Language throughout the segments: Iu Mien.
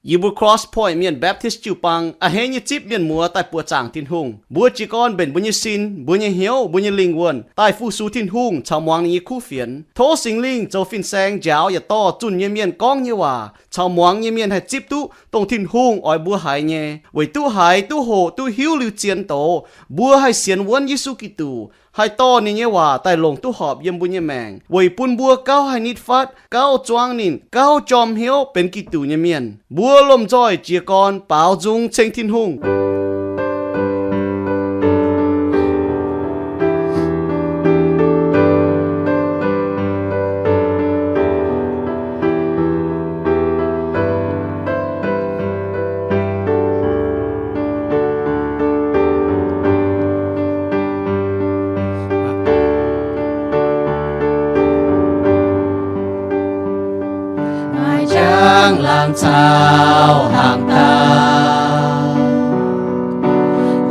Yie mbuo Cross Point Mienh Baptist jiu-baang a'hneiv nyei zipv mienh muoz daaih buoqc zaangc Tin-Hungh. Mbuo jiez gorn mbenc mbuo nyei sin, mbuo nyei hnyouv, mbuo nyei lingh wuonh daaih fu-sux Tin-Hungh caux muangx ninh nyei kuv fienx. Tov Singx Lingh zoux fin-saeng njaaux yaac dorh zunh nyei mienh gorngv nyei waac caux muangx nyei mienh haih zipv duqv dongh Tin-Hungh oix mbuo haiz nyei, weic duqv haiz, duqv hoqc, duqv hiuv liuz zien doz, mbuo haih sienx wuonv Yesu Giduc, haih dorh ninh nyei waac daaih longc duqv horpc yiem mbuo nyei maengc, weic bun mbuo gauh haih nitv fatv, gauh zuangv ninh, gauh jorm hnyouv benx Giduc nyei mienh. Mbuo lomh nzoih jiez gorn baaux nzung ceng Tin-Hungh. Maaih njang-laangc caux hnaangx-daauh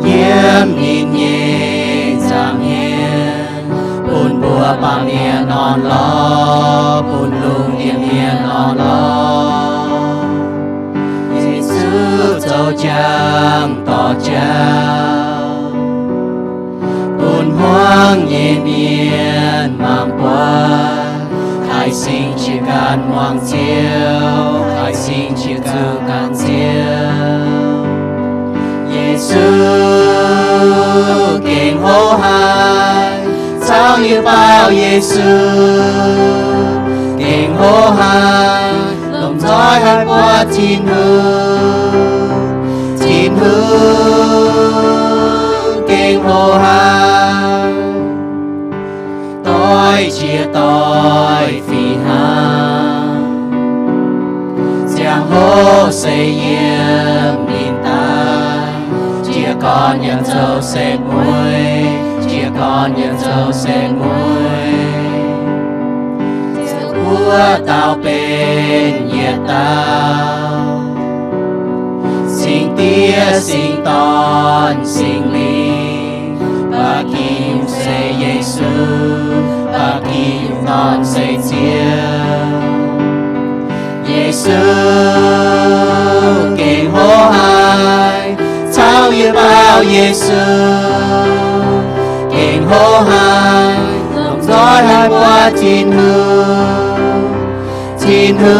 yiem ninh nyei nza'hmien, bun mbuo baamh mienh orn-lorqc, bun lungh ndiev mienh orn-lorqc. Yesu zoux jangx dorh jauv, bun hmuangv nyei mienh mangc buatc, haih singx qiex ganh muangx Ziouv, haih singx qiex zuqc ganh Ziouv. Yesu gengh hlo haic, caux yie baaux Yesu gengh hlo haic, lomh nzoih haih buatc Tin-Hungh, Tin-Hungh gengh hlo haic. Doix jiex doix fih hnangv, ziangh hoc se yiem ninh daaih, jiez gorn yaac zoux setv mueiz, jiez gorn yaac zoux setv mueiz. Ziouv Guoqv dauh benx yietc dauh, Singx Diev, Singx Dorn, Singx Lingh, ba'gi nyungc se Yesu, ba'gi nyungc dorn se Ziouv. Yesu gengh hlo haic, caux yie baaux Yesu gengh hlo haic, lomh nzoih haih buatc Tin-Hungh, Tin-Hungh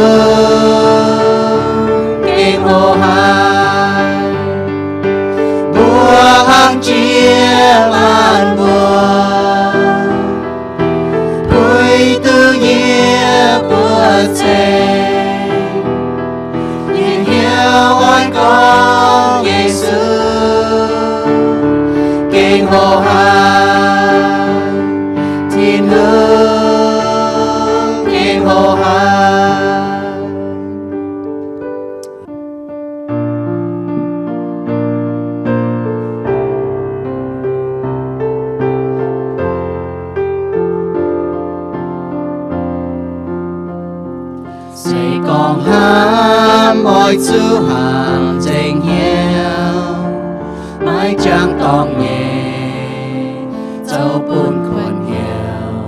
gengh hlo haic. Mbuo hnangv jiex maanc mbuo, puix duqv yie mbuo ceng. Yie hnyouv oix gorngv Yesu gengh hlo haic, Tin-Hungh gengh hlo haic. Se gorngv hnamv oix zuqc hnamv nzengc hnyouv, maiv jangx dorngc nyeic zoux bun kuonx hnyouv.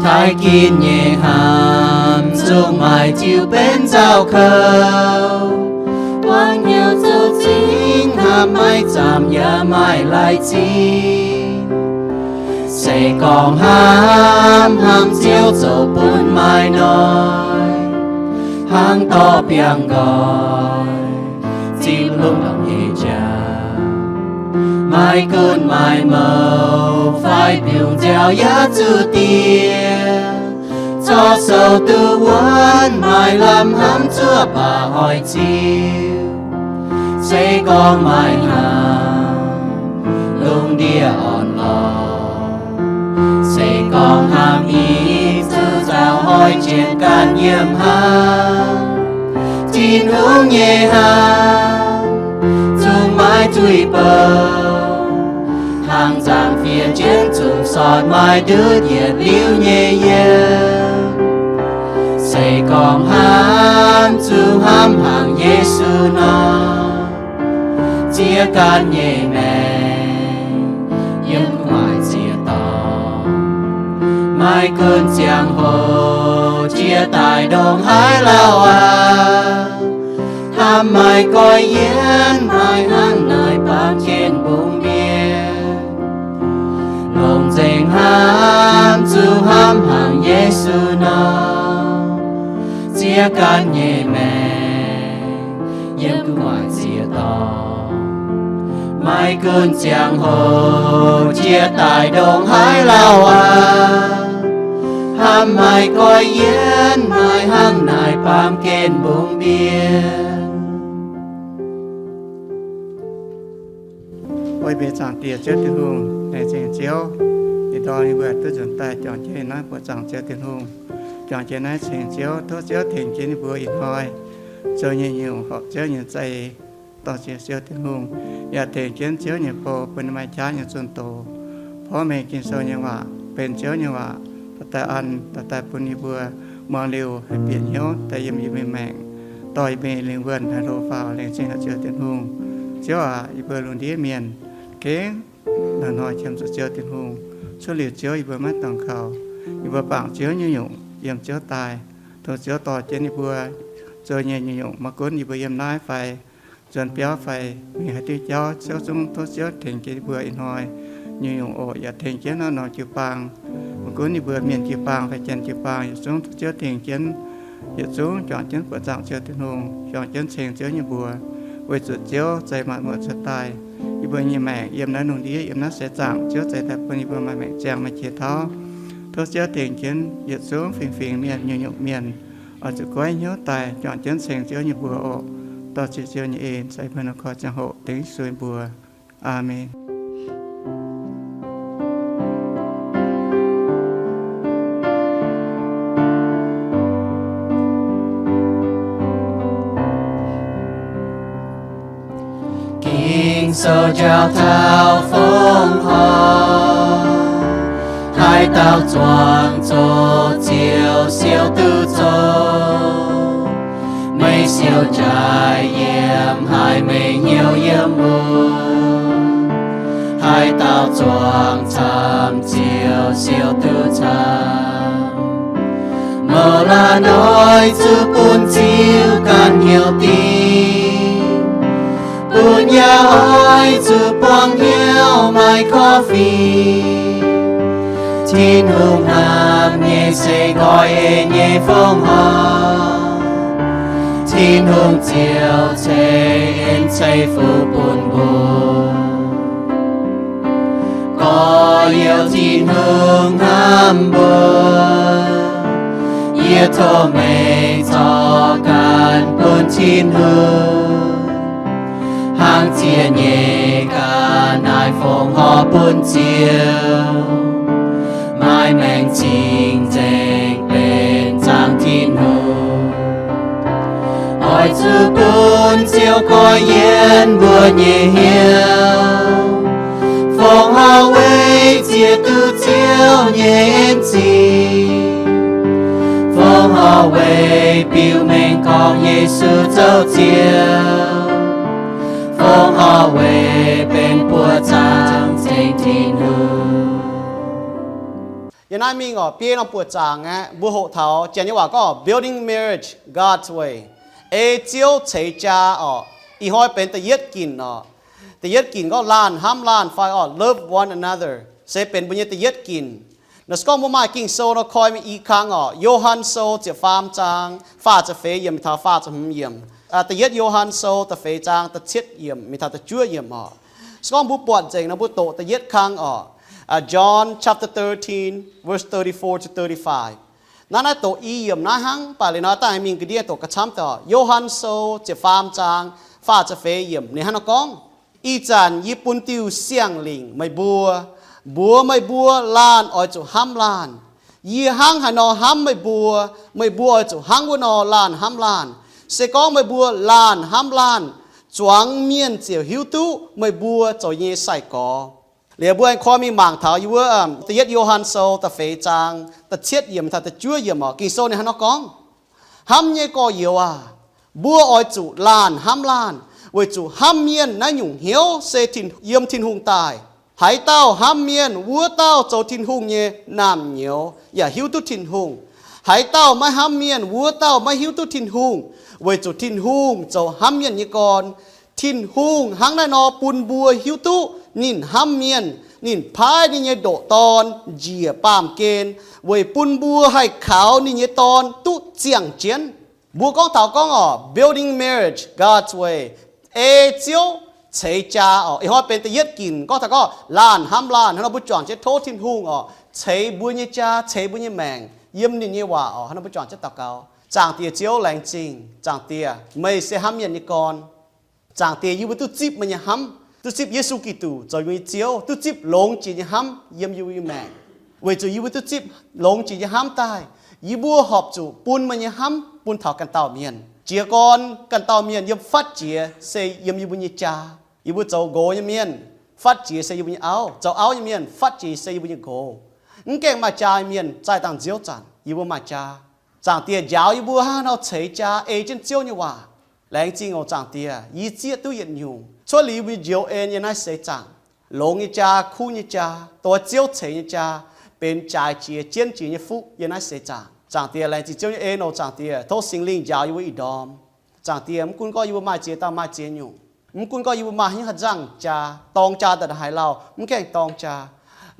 Taaih ginv nyei hnamv zungv maaih ziux benx nzauh kouv. Buangv hnyouv zoux zingv hnamv maiv zaamc yaac maaih lai-zingh. Se gorngv hnamv, hnamv Ziouv zoux bun maaih noic, hnangv dorh biangh nqoi zipv lungh ndorm nyei jauv. Maaih gunv maaih mouc fai biungc nziaaux yaac zuqc diex, corc sou duqv wuonv, maaih lamh hnamv zuoqv baac oix ziux. Se gorngv maaih hnamv lungh ndiev orn-lorqc, se gorngv hnamv i zuqc nzauh oix jienv ganh yiem hnangv. Tin-Hungh nyei hnamv zungv maiv zuiz bouc, hnangv nzangc-fiev jienv zunc sortc maaih ndutv yietc liuz nyei yiem. Se gorngv hnamv zungv hnamv hnangv Yesu nor, ziex ganh nyei maengc yiem gu'nguaaic ziec-dorngh, maiv gunv ziangh hoc jiex daaih ndongc haaix lauh aqv. Hnamv maaih goiv yienv, maaih hnangv naaic baamh gen mbungh mienh. Longc nzengc hnamv, zuqc hnamv hnangv Yesu nor, ziex ganh nyei maengc yiem gu'nguaaic ziex dorngx. Maiv gunv ziangh hoc jiex daaih ndongc haaix lauh aqv, hnamv maaih goiv yienv, maaih hnangv naaic baamh gen mbungh mienh. Ov, mbuo Zaangc Diex Ziouv Tin-Hungh, laengz zingh Ziouv, ih ndorm yie mbuo duqv nzuonx daaih juangc jienv naaiv buoqc zaangc Ziouv Tin-Hungh, juangc jienv naaiv ceng Ziouv, tov Ziouv tengx jienv yie mbuo ih hnoi zoux nyei nyungc horpc Ziouv nyei za'eix, dorh ziec Ziouv Tin-Hungh, yaac tengx jienv Ziouv nyei bou bun ninh maaih qaqv nyei zunh doz, porv mengh Ging-Sou nyei waac benx Ziouv nyei waac, dorh daaih an, dorh daaih bun yie mbuo muangx liuz haih bieqc hnyouv daaih yiem yie mbuo maengc, dorh yie mbuo lingh wuonh haih hlo faaux. Laengz zingh haic Ziouv Tin-Hungh. Ziouv aac, yie mbuo lungh ndiev mienh gengh hnoi-hnoi qiemx zuqc Ziouv Tin-Hungh. Cuotv liuz Ziouv yie mbuo maiv dangx kaux, yie mbuo bangc Ziouv nyei nyungc yiem Ziouv daaih. Tov Ziouv dorh jienv yie mbuo zoux nyei nyungc-nyungc, maiv gunv yie mbuo yiem naaiv fai nzuonx biauv fai mingh haaix diuh jauv, Ziouv zungv tov Ziouv tengx jienv yie mbuo ih hnoi nyungc-nyungc oc. Yaac tengx jienv naaiv norm jiu-baang, maiv gunv yie mbuo mienh jiu-baang fai janx jiu-baang, yietc zungv tov Ziouv tengx jienv, yietc zungv juangc jienv buoqc zaangc Ziouv Tin-Hungh, juangc jienv ceng Ziouv nyei mbuox, weic zuqc Ziouv zeix maanc muotc cuotv daaih. Yie mbuo nyei maengc yiem naaiv lungh ndiev, yiem naaiv seix zaangc, Ziouv zeix daaih bun yie mbuo maaih maengc ziangh, maaih qiex tauv. Tov Ziouv tengx jienv yietc zungv fingx-fingx mienh, nyungc-nyungc mienh, oix zuqc goiv hnyouv daaih juangc jienv ceng Ziouv nyei mbuox oc. Dorh ziec Ziouv nyei en, se mbuo nor koi ziangh hoc dengv Yesu nyei mbuox. Aamen. Ging-Sou jauv taux fongc horc, haaix dauh zuangx zoqc Ziouv siou duqv zoqc. Meih siou jaaix yiem haaix, meih hnyouv yiem wuov, haaix dauh zuangx camv Ziouv siou duqv camv. Mouz laanh oix zuqc bun Ziouv ganh hnyouv dingc, bun yaac oix zuqc buangh hnyouv maaih korv-fiqv. Tin-Hungh hnamv nyei se nqoi en nyei fongc horc, Tin-Hungh Ziouv ceix en ceix fuqv bun mbuo. Gorx-youz, Tin-Hungh hnamv mbuo. Yie tov meih zorc ganh bun Tin-Hungh, hnangv ziec nyei ga'naaiv fongc horc bun Ziouv, maaih maengc cing nzengc benx zaangc Tin-Hungh. Oix zuqc bun Ziouv goiv yienv mbuo nyei hnyouv, fongc horc weic ziec duqv Ziouv nyei en zingh, fongc horc weic biux mengh gorngv Yesu zoux Ziouv, fongc horc weic benx buoqc zaangc ceng Tin-Hungh. Yiem naaiv mingh oc, biei norm buoqc zaangc aeqv, mbuo hoqc taux janx nyei waac gorngv Building Marriage God's Way, ei Ziouv ceix jaa oc. Ih hnoi benx da'yietv ginc oc. Da'yietv ginc gorngv laanh hnamv laanh fai oc, love one another, se benx mbuo nyei da'yietv ginc. Naaiv se gorngv mbuo maaih Ging-Sou nor koi mingh i kang oc, Yo^han Sou ziepc faam zaang faah ziepc feix yiemc mingh taux faah ziepc hmz yiemc. Da'yietv Yo^han Sou da'feix zaang da'cietv yiemc mingh taux da'juov yiemc oc. Se gorngv mbuo buatc nzengc nor mbuo doqc da'yietv kang oc. John chapter thirteen, verse thirty-four to thirty-five. Naaiv, naaiv doqc i yiemc naaiv hnangv, mv baac liuz nor daaih mingh ga'ndiev doqc ga'camv daaih oc. Yo^han Sou ziepc faam zaang faah ziepc feix yiemc ninh hnangv nor gorngv, Ih zanc yie bun diuh siang lingc meih mbuo, mbuox meih mbuo laanh oix zuqc hnamv laanh. Yie hnangv haaix nor hnamv meih mbuo, meih mbuo oix zuqc hnangv wuov nor laanh hnamv laanh. Se gorngv meih mbuo laanh hnamv laanh, zuangx mienh ziouc hiuv duqv meih mbuo zoux yie nyei sai-gorx. Liuz mbuo aengx koi mingh mangc taux yiem wuov da'yietv Yo^han Sou da'feix zaang da'cietv yiemc taux da'juov yiemc oc. Ging-Sou ninh hnangv nor gorngv, Hnamv nyei gorx-youz aac, mbuo oix zuqc laanh hnamv laanh, weic zuqc hnamv mienh naaiv nyungc hnyouv se yiem Tin-Hungh daaih. Haaix dauh hnamv mienh, wuov dauh zoux Tin-Hungh nyei naamh nyouz yaac hiuv duqv Tin-Hungh. Haaix dauh maiv hnamv mienh, wuov dauh maiv hiuv duqv Tin-Hungh, weic zuqc Tin-Hungh zoux hnamv mienh nyei gorn. Tin-Hungh hnangv naaiv nor bun mbuo hiuv duqv ninh hnamv mienh. Ninh paaiv ninh nyei ndoqc Dorn njiec baamh gen weic bun mbuo haih kaux ninh nyei Dorn duqv ziangh jienv. Mbuo gorngv taux gorngv orqc, building marriage God's way, ei Ziouv ceix jaa orqc. Ih hnoi benx da'yietv ginc gorngv taux gorngv laanh hnamv laanh. Hnangv nor mbuo juangc jienv tov Tin-Hungh orqc, ceix mbuo nyei jaa, ceix mbuo nyei maengc yiem ninh nyei waac orqc. Hnangv nor mbuo juangc jienv daux gaux. Zaangc Diex Ziouv, laengz zingh. Zaangc Diex, meih se hnamv mienh nyei gorn. Zaangc Diex, yie mbuo duqv zipv meih nyei hnamv, duqv zipv Yesu Giduc zoux yie mbuo nyei Ziouv, duqv zipv longx jiex nyei hnamv yiem yie mbuo nyei maengc. Weic zuqc yie mbuo duqv zipv longx jiex nyei hnamv daaih, yie mbuo horpc zuqc bun meih nyei hnamv bun taux ganh dauh mienh. Jiez gorn ganh dauh mienh yiem fatv jiex se yiem yie mbuo nyei jaa. Yie mbuo zoux nqox nyei mienh, fatv jiex se yie mbuo nyei auv. Zoux auv nyei mienh, fatv jiex se yie mbuo nyei nqox. Mv gaengh maaih jaa nyei mienh, zaih dangh nziouv zanc yie mbuo maaih jaa. Zaangc Diex, njaaux yie mbuo hnangv haaix nor ceix jaa ei jienv Ziouv nyei waac. Laengz zingh oc Zaangc Diex, yie zieqv duqv yietc nyungc cuotv liuz yie mbuo njoux en yiem naaiv seix zaangc. Longx nyei jaa, kuv nyei jaa, dongh Ziouv ceix nyei jaa, benx jaaix jiex jienv jiex nyei fuqv yiem naaiv seix zaangc. Zaangc Diex, laengz zingh Ziouv nyei en oc Zaangc Diex. Tov Singx Lingh njaaux yie mbuo ih ndorm. Zaangc Diex, mv gunv gorngv yie mbuo maaih ziex dauh maaih ziex nyungc, mv gunv gorngv yie mbuo maaih haaix nyungc haaix nzangc jaa, dorng jaa daaih haaix lauh, mv gaengh dorng jaa,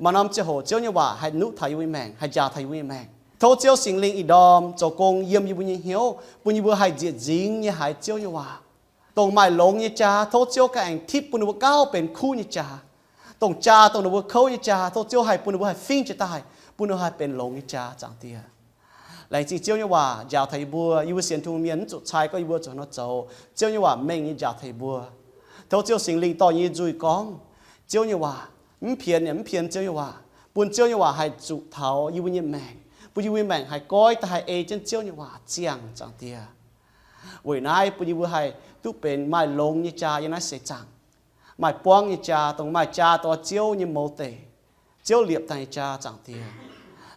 maaih norm ziangh hoc Ziouv nyei waac haih nuqv taux yie mbuo nyei maengc, haih njaaux taux yie mbuo nyei maengc. Tov Ziouv Singx Lingh ih ndorm zoux gong yiem yie mbuo nyei hnyouv, bun yie mbuo haih nzieqc nzingx nyei haiz Ziouv nyei waac. Dongh maaih longx nyei jaa, tov Ziouv ganh aengx tipv bun ninh mbuo gauh benx kuv nyei jaa. Dongh jaa dongh ninh mbuo kouv nyei jaa, tov Ziouv haih bun ninh mbuo haih fingx jiez daaih, bun ninh haih benx longx nyei jaa, Zaangc Diex. Laengz zingh Ziouv nyei waac njaaux taux yie mbuo. Yie mbuo sienx Tin-Hungh mienh mv zuqc cai gorngv yie mbuo zuqc haaix nor zoux. Ziouv nyei waac mengh nyei njaaux taux yie mbuo. Tov Ziouv Singx Lingh dorh yie nyei nzuih gorngv Ziouv nyei waac, mv pienx yaac mv pienx Ziouv nyei waac, bun Ziouv nyei waac haih zuqc taux yie mbuo nyei maengc, bun yie mbuo nyei maengc haih goiv daaih haih ei jienv Ziouv nyei waac ziangh, Zaangc Diex. Weic naaiv bun yie mbuo haih duqv benx maaih longx nyei jaa yiem naaiv seix zaangc, maaih buangv nyei jaa, dongh maaih jaa dongh Ziouv nyei mouz deic, Ziouv liepc daaih nyei jaa, Zaangc Diex.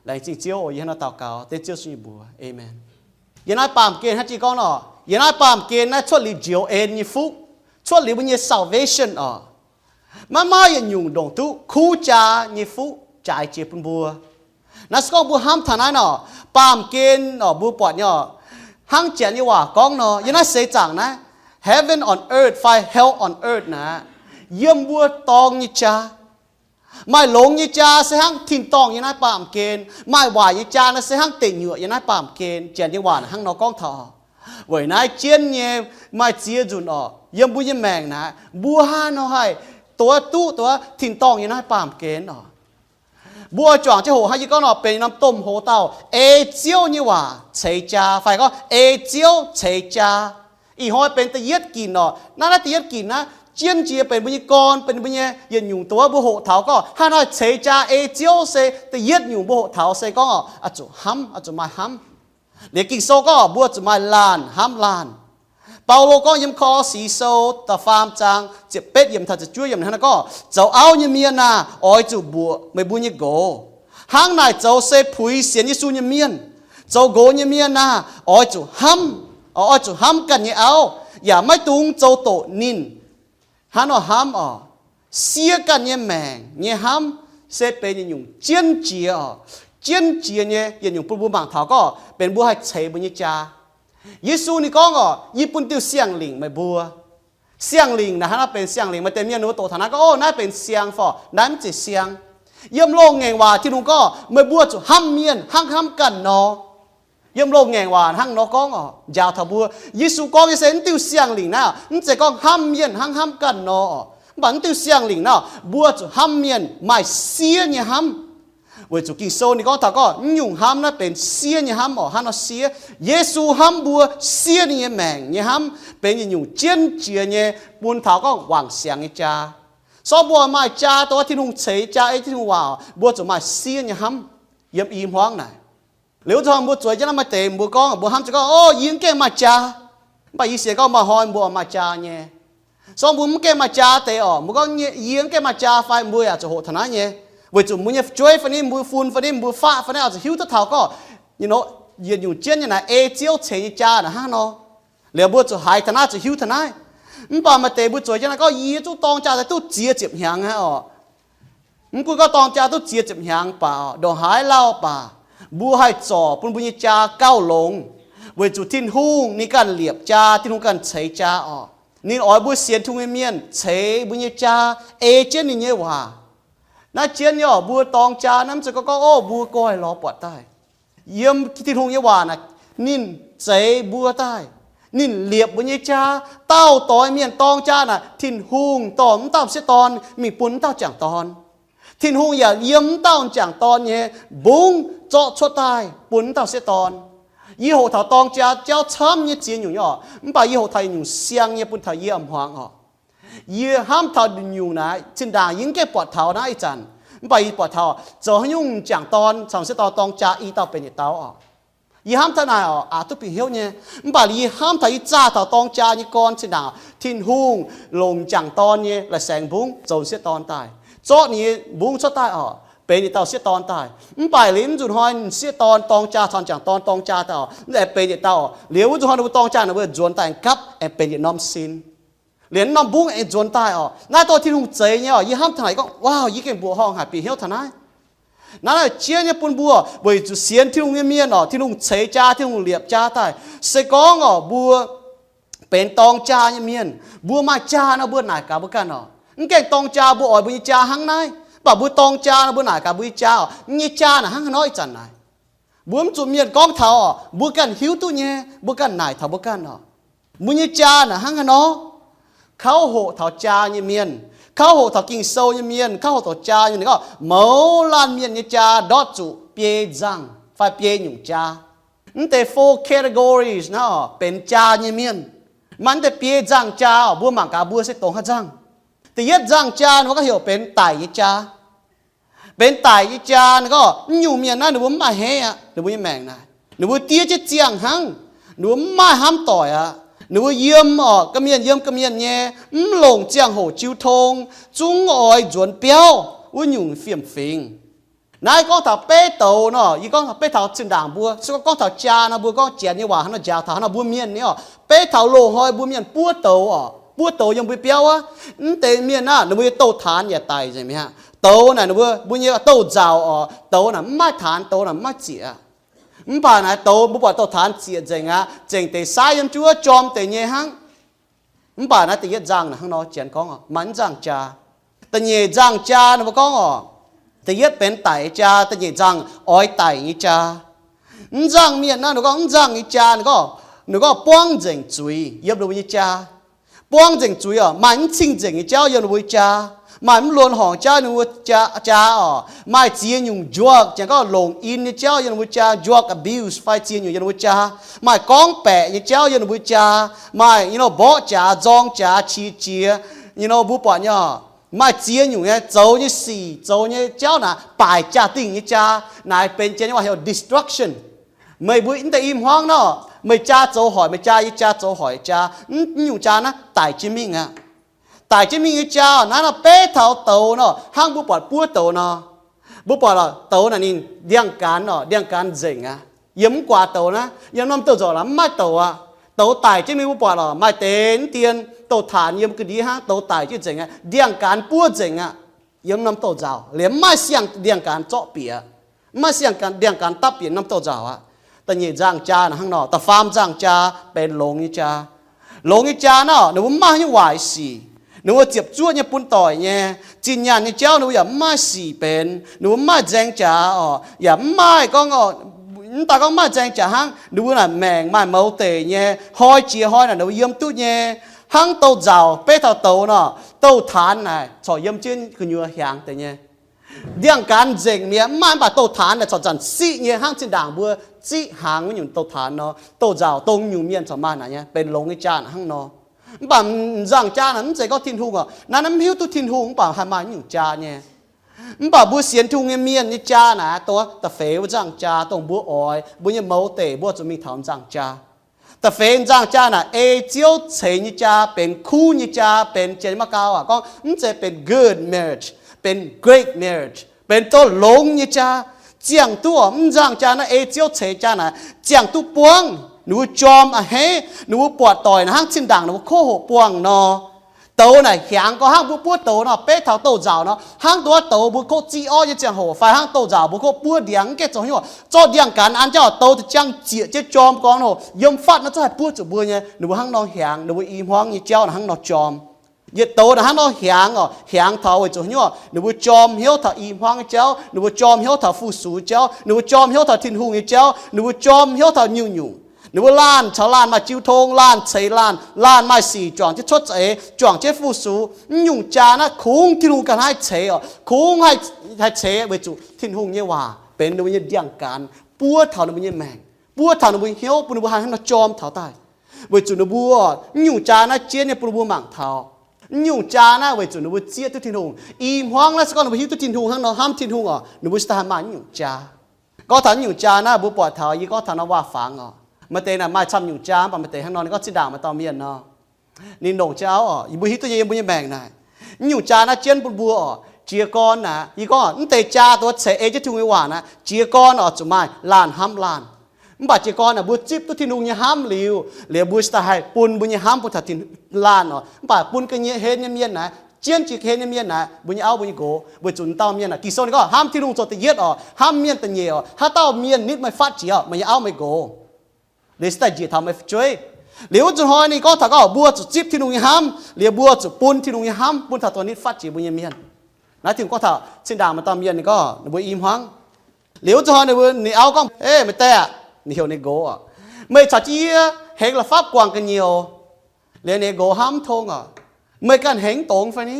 Laengz zingh Ziouv oc. Yie hnangv naaiv daux gaux dengv Ziouv Yesu nyei mbuox, aamen. Yiem naaiv baamh gen hnangv jiex gorngv nor, yiem naaiv baamh gen naaiv cuotv liuz njoux en nyei fuqv, cuotv liuz mbuo nyei salvation oc. Maiv maaih yietc nyungc ndongc duqv kuv jaa nyei fuqv jaaix jiex bun mbuo. Naaiv se gorngv mbuo hnamv taux naaiv nor, baamh gen oc, mbuo buatc nyei oc, hnangv Janx nyei waac gorngv nor, yiem naaiv seix zaangc naaiv, heaven on earth fai hell on earth naaiv, yiem mbuo dorng nyei jaa. Maaih longx nyei jaa se hnangv tin-dorngh yiem naaiv baamh gen, maaih waaic nyei jaa naaiv se hnangv deic nyuoqc yiem naaiv baamh gen. Janx nyei waac hnangv nor gorngv taux. Weic naaiv jienv nyei maaih ziex nzunc oc, yiem mbuo nyei maengc naaiv mbuo hnangv nor haih duqv duqv tin-dorngh yiem naaiv baamh gen oc. Mbuo oix juangc jienv hoqc hnangv yie gorngv nor, benx norm domh hoz dauh ei Ziouv nyei waac ceix jaa fai gorngv ei Ziouv ceix jaa. Ih hnoi benx da'yietv ginc oc. Naaiv, naaiv da'yietv ginc naaiv jienv jiex benx mbuo nyei gorn, benx mbuo nyei yietc nyungc doz, mbuo hoqc taux gorngv hnangv haaix nor ceix jaa ei Ziouv se da'yietv nyungc mbuo hoqc taux se gorngv oc, oix zuqc hnamv, oix zuqc maaih hnamv. Liuz Ging-Sou gorngv mbuo zuqc maaih laanh hnamv laanh. Baulo gorngv yiem Ko^lo^si Sou da'faam zaang ziepc betv yiemc taux ziepc juov yiemc hnangv naaiv gorngv, zoux auv nyei mienh aah! Oix zuqc mbuoqc meih mbuo nyei nqox. Hnangv naaic zoux se puix sienx Yesu nyei mienh. Zoux nqox nyei mienh aah! Oix zuqc hnamv, oix zuqc hnamv ganh nyei auv, yaac maiv dungx zoux doqc ninh. Hnangv nor hnamv oc, siev ganh nyei maengc nyei hnamv se benx yietc nyungc jienv jiex oc. Jienv jiex nyei yietc nyungc bun mbuo mangc taux gorngv benx mbuo haih ceix mbuo nyei jaa. Yesu ninh gorngv oc, yie bun diuh siang-lingc meih mbuo. Siang-lingc naaiv, hnangv naaiv benx siang-lingc, maaih deix mienh ninh mbuo doqc taux naaiv gorngv, ov, naaiv benx siang fai naaiv mv zeiz siang. Yiem loz-ngaengc waac Tin-Hungh gorngv meih mbuo zuqc hnamv mienh hnangv hnamv ganh nor. Yiem loz-ngaengc waac hnangv nor gorngv oc, njaaux taux mbuo. Yesu gorngv nyei se mv diuh siang-lingc naaiv, mv zeiz gorngv hnamv mienh hnangv hnamv ganh nor oc. Mv baac mv diuh siang-lingc naaiv, mbuo zuqc hnamv mienh maaih siev nyei hnamv. Weic zuqc Ging-Sou ninh gorngv taux gorngv mv nyungc hnamv naaiv benx siev nyei hnamv oc. Hnangv nor siev, Yesu hnamv mbuo, siev ninh nyei maengc nyei hnamv benx yietc nyungc jienv jiex nyei bun taux gorngv wangc siangx nyei jaa. Sorng mbuo maaih jaa, dongh Tin-Hungh ceix jaa ei Tin-Hungh waac, mbuo zuqc maaih siev nyei hnamv yiem i hmuangv naaic. Liuz wuov zanc mbuo zueiz jienv naaiv maaih deix mbuo gorngv, mbuo hnamv zuqc gorngv, ov, yie mv gaengh maaih jaa. Mv baac yie sienx gorngv maaih hnoi mbuo oix maaih jaa nyei. Sorng mbuo mv gaengh maaih jaa deix oc, mbuo gorngv yie mv gaengh maaih jaa fai mbuo yaac zuqc hoqc taux naaiv nyei. Weic zuqc mbuo nyei fu'jueiv fai ni, mbuo fun fai ni, mbuo faqv fai ni oix zuqc hiuv duqv taux gorngv, yietc nyungc jienv nyei naaic ei Ziouv ceix nyei jaa naaic hnangv nor. Liuz mbuo zuqc haiz taux naaiv, zuqc hiuv taux naaiv. Mv baac maaih deix mbuo zueiz jienv naaiv gorngv, yie zungv dorng jaa daaih duqv ziex ziepc hnyangx aqv oc. Mv gunv gorngv dorng jaa duqv ziex ziepc hnyangx baac, ndongc haaix lauh baac, Mbuo haih zorc bun mbuo nyei jaa gauh longx, weic zuqc Tin-Hungh ninh ganh liepc jaa, Tin-Hungh ganh ceix jaa orqc. Ninh oix mbuo sienx Tin-Hungh nyei mienh ceix mbuo nyei jaa ei jienv ninh nyei waac. Naaiv jienv nyei orqc, mbuo dorng jaa naaiv mv zeiz gorngv, gorngv, ov, mbuo goiv lorz buatc daaih. Yiem Tin-Hungh nyei waac naaic, ninh zeix mbuo daaih, ninh liepc mbuo nyei jaa. Dauh doix mienh dorng jaa naaic, Tin-Hungh dorh m'dauh m'sieqv dorn mingh bun m'dauh m'jangc dorn. Tin-Hungh yaac yiem m'dauh m'jangc dorn nyei mbungv zorqv cuotv daaih bun m'dauh m'sieqv dorn. Yie hoqc taux dorng jaa jauv camv nyei ziex nyungc nyei orqc, mv baac yie hoqc taux nyungc siang nyei bun taux yie a'hmuangx orqc. Yie hnamv taux nyungc naaic, zinh ndaangc yie mv gaengh buatc taux naaiv ih zanc, mv baac yie buatc taux zoux haaix nyungc m'jangc dorn caux m'sieqv dorn dorng jaa i dauh benx yietc dauh orqc. Yie hnamv taux naaic orqc, aqc duqv bieqc hnyouv nyei. Mv baac yie hnamv taux yie zaah taux dorng jaa nyei gorn zinh ndaangc, Tin-Hungh longc m'jangc dorn nyei la'saengx mbungv zoux m'sieqv dorn daaih, zorqv ninh nyei mbungv cuotv daaih orqc, benx yietc dauh m'sieqv dorn daaih. Mv baac liuz mv nzunc hnoi m'sieqv dorn dorng jaa caux m'jangc dorn dorng jaa daaih orqc, mv aengx benx yietc dauh orqc. Liuz wuov nzunc hnoi ninh mbuo dorng jaa ninh mbuo nzuonx daaih aengx gapv, aengx benx yietc norm sin. Liuz norm mbungv aengx nzuonx daaih orqc. Naaiv dongh Tin-Hungh zeix nyei orqc. Yie hnamv taux naaic gorngv, wow, yie gengh mbuoqc horngh haic bieqc hnyouv taux naaiv. Naaiv naaic jienv nyei bun mbuo, weic zuqc sienx Tin-Hungh nyei mienh orqc, Tin-Hungh ceix jaa, Tin-Hungh liepc jaa daaih. Se gorngv orqc mbuo benx dorng jaa nyei mienh, mbuo maaih jaa nor mbuo naaic gaax mbuo ganh orqc. Mv gaengh dorng jaa mbuo oix mbuo nyei jaa hnangv naaiv, mv baac mbuo dorng jaa nor mbuo naaic gaax mbuo nyei jaa orqc, mv nyei jaa naaic hnangv haaix nor ih zanc naaic. Mbuo mv zuqc mienh gorngv taux orqc, mbuo ganh hiuv duqv nyei, mbuo ganh naaic taux mbuo ganh orqc. Mbuo nyei jaa naaic hnangv haaix nor? Kauv hoqc taux jaa nyei mienh, kauv hoqc taux Ging-Sou nyei mienh, kauv hoqc taux jaa nyei mienh gorngv, mouz laanh mienh nyei jaa ndortv zuqc biei nzangh fai biei nyungc jaa. Mv deix four categories naaiv orqc benx jaa nyei mienh. Maaih mv deix biei nzangh jaa orqc, mbuo mangc gaax mbuo se dongh haaix nzangh. Da'yietv nzangh jaa ninh mbuo gorngv heuc benx daic nyei jaa. Benx daic nyei jaa ninh gorngv, mv nyungc mienh naaiv ninh mbuo mv maaih hneiv aqv. Ninh mbuo nyei maengc naaic, ninh mbuo diev jienv ziangh hnangv. Ninh mbuo mv maaih hnamv doic aqv. Ninh mbuo yiem orqc, ga'mienh yiem ga'mienh nyei, mv longc ziangh hoc jiu tong, zungv oix nzuonx biauv wuov nyungc fiem-fingx. Naaiv gorngv taux beiv douz nor, yie gorngv beiv taux zinh ndaangc mbuo, se gorngv gorngv taux jaa nor, mbuo gorngv Janx nyei waac hnangv nor njaaux taux hnangv nor mbuo mienh nyei orqc, beiv taux loz-hnoi mbuo mienh buov douz orqc, buov douz yiem mbuo biauv aqv. Mv deix mienh naaic ninh mbuo nyei douz-taanx yaac daic nzengc mi'aqv. Douz naaic ninh mbuo, mbuo nyei douz-nzauc orqc, douz naaic mv maaih taanx, douz naaic mv maaih zieqc aqv. Mv baac naaiv douz mbuo buatc douz-taanx zieqc nzengc aqv, zengc deix saiv yiem juov jorm deix nyei hnangv. Mv baac naaiv da'yietv nzangh naaic hnangv nor, Janx gorngv maaih mv nzangh jaa. Da'nyeic nzangh jaa ninh mbuo gorngv orqc, da'yietv benx daic nyei jaa, da'nyeic nzangh oix daic nyei jaa. Mv nzangh mienh naaiv ninh gorngv mv nzangh nyei jaa, ninh gorngv, ninh gorngv buangv nzengc zuiz yiem ninh mbuo nyei jaa. Buangv nzengc zuiz orqc, maaih mv cing-nzengc nyei jauv yiem ninh mbuo nyei jaa, maaih mv luonx horngc jauv yiem ninh mbuo jaa, jaa orqc, maaih ziex nyungc drug, Janx gorngv longc in nyei jauv yiem ninh mbuo jaa, drug abuse fai ziex nyungc yiem ninh mbuo jaa, maaih gorngv baeqc nyei jauv yiem ninh mbuo jaa, maaih nyei nor mborqv jaax, nzorng jaax, qiex jiez, nyei nor mbuo buatc nyei orqc, maaih ziex nyungc nyei zoux nyei sic, zoux nyei jauv naaic baaic jaa-dingh nyei jaa. Naaic benx Janx nyei waac heuc destruction. Meih mbuo mv deix i hmuangv nor, meih jaa zoux hoic, meih jaa, yie jaa zoux hoic jaa, mv nyungc jaa naaiv daic jienv mingh aqv. Daic jienv mingh nyei jaa naaiv nor beiv taux douz nor, hnangv mbuo buatc buov douz nor. Mbuo buatc lorqc, douz naaic ninh ndiangx-gaanx orqc, ndiangx-gaanx nzengc aqv. Yiem mv guaax douz naaiv, yiem norm douz-nzorc naaic mv maaih douz aqv. Douz daic jienv mingh, mbuo buatc lorqc, maaih deix mv dien douz-taanx yiem ga'ndiev hnangv, douz daic jienv nzengc aqv, ndiangx-gaanx buov nzengc aqv. Yiem norm douz-nzauc liemh mv maaih siang-ndiangx-gaanx zorqv bieqc, mv maaih siang-ndiangx-gaanx dapv bieqc norm douz-nzauc aqv. Da'nyeic nzangh jaa naaic hnangv nor. Da'faam nzangh jaa benx longx nyei jaa. Longx nyei jaa naaiv orqc, ninh mbuo mv maaih haaix nyungc waaic sic. Ninh mbuo ziepc zuoqv nyei bun doic nyei. Zinh nyaanh nyei jauv ninh mbuo yaac mv maaih sic benx. Ninh mbuo mv maaih nzaeng jaax orqc, yaac mv maaih gorngv orqc, mv daaih gorngv mv maaih nzaeng jaax hnangv, ninh mbuo naaic maengc maaih mouz deic nyei, hnoi jiex hnoi naaic ninh mbuo yiem duqv nyei. Hnangv douz-nzauc beiv taux douz nor, douz-taanx naaic corc yiem jienv gu'nyuoz hiaangx deix nyei. Ndiangx-gaanx nzengc mi'aqv, mv maaih, mv baac douz-taanx naaic corc zanc siqv nyei hnangv zinh ndaangc mbuo ziqv hnaangx wuov nyungc douz-taanx nor. Douz-nzauc dongh nyungc mienh corc maaih naaic nyei, benx longx nyei jaa naaic hnangv nor. Mv baac m'nzangh jaa naaic mv zeiz gorngv Tin-Hungh orqc. Naaiv mv hiuv duqv Tin-Hungh mv baac haih maaih nyungc jaa nyei. Mv baac mbuo sienx Tin-Hungh nyei mienh nyei jaa naaic dongh da'feix wuov nzangh jaa, dongh mbuo oix, mbuo nyei mouz deic mbuo zuqc mingh taux nzangh jaa. Da'feix nzangh jaa naaic ei Ziouv ceix nyei jaa, benx kuv nyei jaa, benx, Janx maiv gau aqv, gorngv mv zeiz benx good marriage, benx great marriage, benx douz longx nyei jaa. Ziangh duqv orqc, mv nzangh jaa naaiv ei Ziouv ceix jaa naaic ziangh duqv buangv ninh mbuo jorm a'hneiv, ninh mbuo buatc doic naaic hnangv zinh ndaangc ninh mbuo kov hoqc buangh nor. Douz naaic hiaangx gorngv hnangv mbuo buov douz nor, beiv taux douz-nzauc nor, hnangv douz douz mbuo kov ziqv orv nyei ziangh hoc, fai hnangv douz-nzauc mbuo kov buov ndiangx, mv gaengh zoux hnyouv, zorqv ndiangx-gaanx an jauv douz da'jang zieqc jienv jorm gorn oc, yiem fatv naaiv zungv haih buov zuqc mbuo nyei. Ninh mbuo hnangv nor hiaangx, ninh mbuo i hmuangv nyei jauv naaic hnangv nor jorm. Yietc douz naaic hnangv nor hiaangx oc, hiaangx taux weic zuqc hnyouv, ninh mbuo jorm hnyouv taux i hmuangv nyei jauv, ninh mbuo jorm hnyouv taux fu-sux nyei jauv, ninh mbuo jorm hnyouv taux Tin-Hungh nyei jauv, ninh mbuo jorm hnyouv taux nyungc-nyungc. Ninh mbuo laanh caux laanh maaih jiu tong, laanh ceix laanh, laanh maaih sic juangc jienv cuotv za'eix, juangc jienv fu-sux. Mv nyungc jaa naaiv kungx Tin-Hungh ganh haih ceix oc, kungx haih ceix weic zuqc Tin-Hungh nyei waac benx ninh mbuo nyei ndiangx-gaanx, buov taux ninh mbuo nyei maengc, buov taux ninh mbuo nyei hnyouv, bun ninh mbuo haih hnangv nor jorm taux daaih. Weic zuqc ninh mbuo, mv nyungc jaa naaiv jienv nyei bun ninh mbuo mangc taux. Mv nyungc jaa naaiv weic zuqc ninh mbuo zieqv duqv Tin-Hungh. I hmuangv naaiv se gorngv ninh mbuo hiuv duqv Tin-Hungh hnangv nor hnamv Tin-Hungh oc, ninh mbuo cingx daaih haih maaih mv nyungc jaa. Gorngv taux mv nyungc jaa naaiv mbuo buatc taux, yie gorngv taux nor waac-fangx oc. Maaih deix naaic maaih camv nyungc jaa, mv baac maaih deix hnangv nor ninh gorngv zinh ndaangc maaih dauh mienh nor, ninh longc jienv auv oc, yie mbuo hiuv duqv nyei yiem mbuo nyei maengc naaic. Mv nyungc jaa naaiv jienv bun mbuo oc, jiez gorn naaic, yie gorngv mv deix jaa dongh ceix ei jienv Tin-Hungh nyei waac naaic, jiez gorn oc zuqc maaih laanh hnamv laanh. Mv baac jiez gorn naaic mbuo zipv duqv Tin-Hungh nyei hnamv liuz, liuz mbuo cingx daaih haih bun mbuo nyei hnamv bun taux laanh oc. Mv baac bun ga'hlen nyei mienh naaic, jienv jiex ga'hlen nyei mienh naaic, mbuo nyei auv mbuo nyei nqox, weic zuqc dauh mienh naaic, Ging-Sou ninh gorngv hnamv Tin-Hungh zoux da'yietv oc, hnamv mienh da'nyeic oc, haaix dauh mienh nitv meih fatv jiex oc, meih nyei auv meih nqox, liuz cingx daaih njiec taux meih fu'jueiv. Liuz wuov nzunc hnoi ninh gorngv taux gorngv mbuo zuqc zipv Tin-Hungh nyei hnamv, liuz mbuo zuqc bun Tin-Hungh nyei hnamv bun taux dongh nitv fatv jiex mbuo nyei mienh. Naaiv Tin-Hungh gorngv taux zinh ndaangc maaih dauh mienh ninh gorngv ninh mbuo i hmuangv. Liuz wuov nzunc hnoi ninh mbuo, ninh auv gorngv, Ei meih daeh aac, ninh heuc ninh nqox oc, meih caux jienv yie hengx la'fapv guangc ga'nyiec. Liuz ninh nqox hnamv mv tong oc, meih ganh hengx mv dongz fai ni?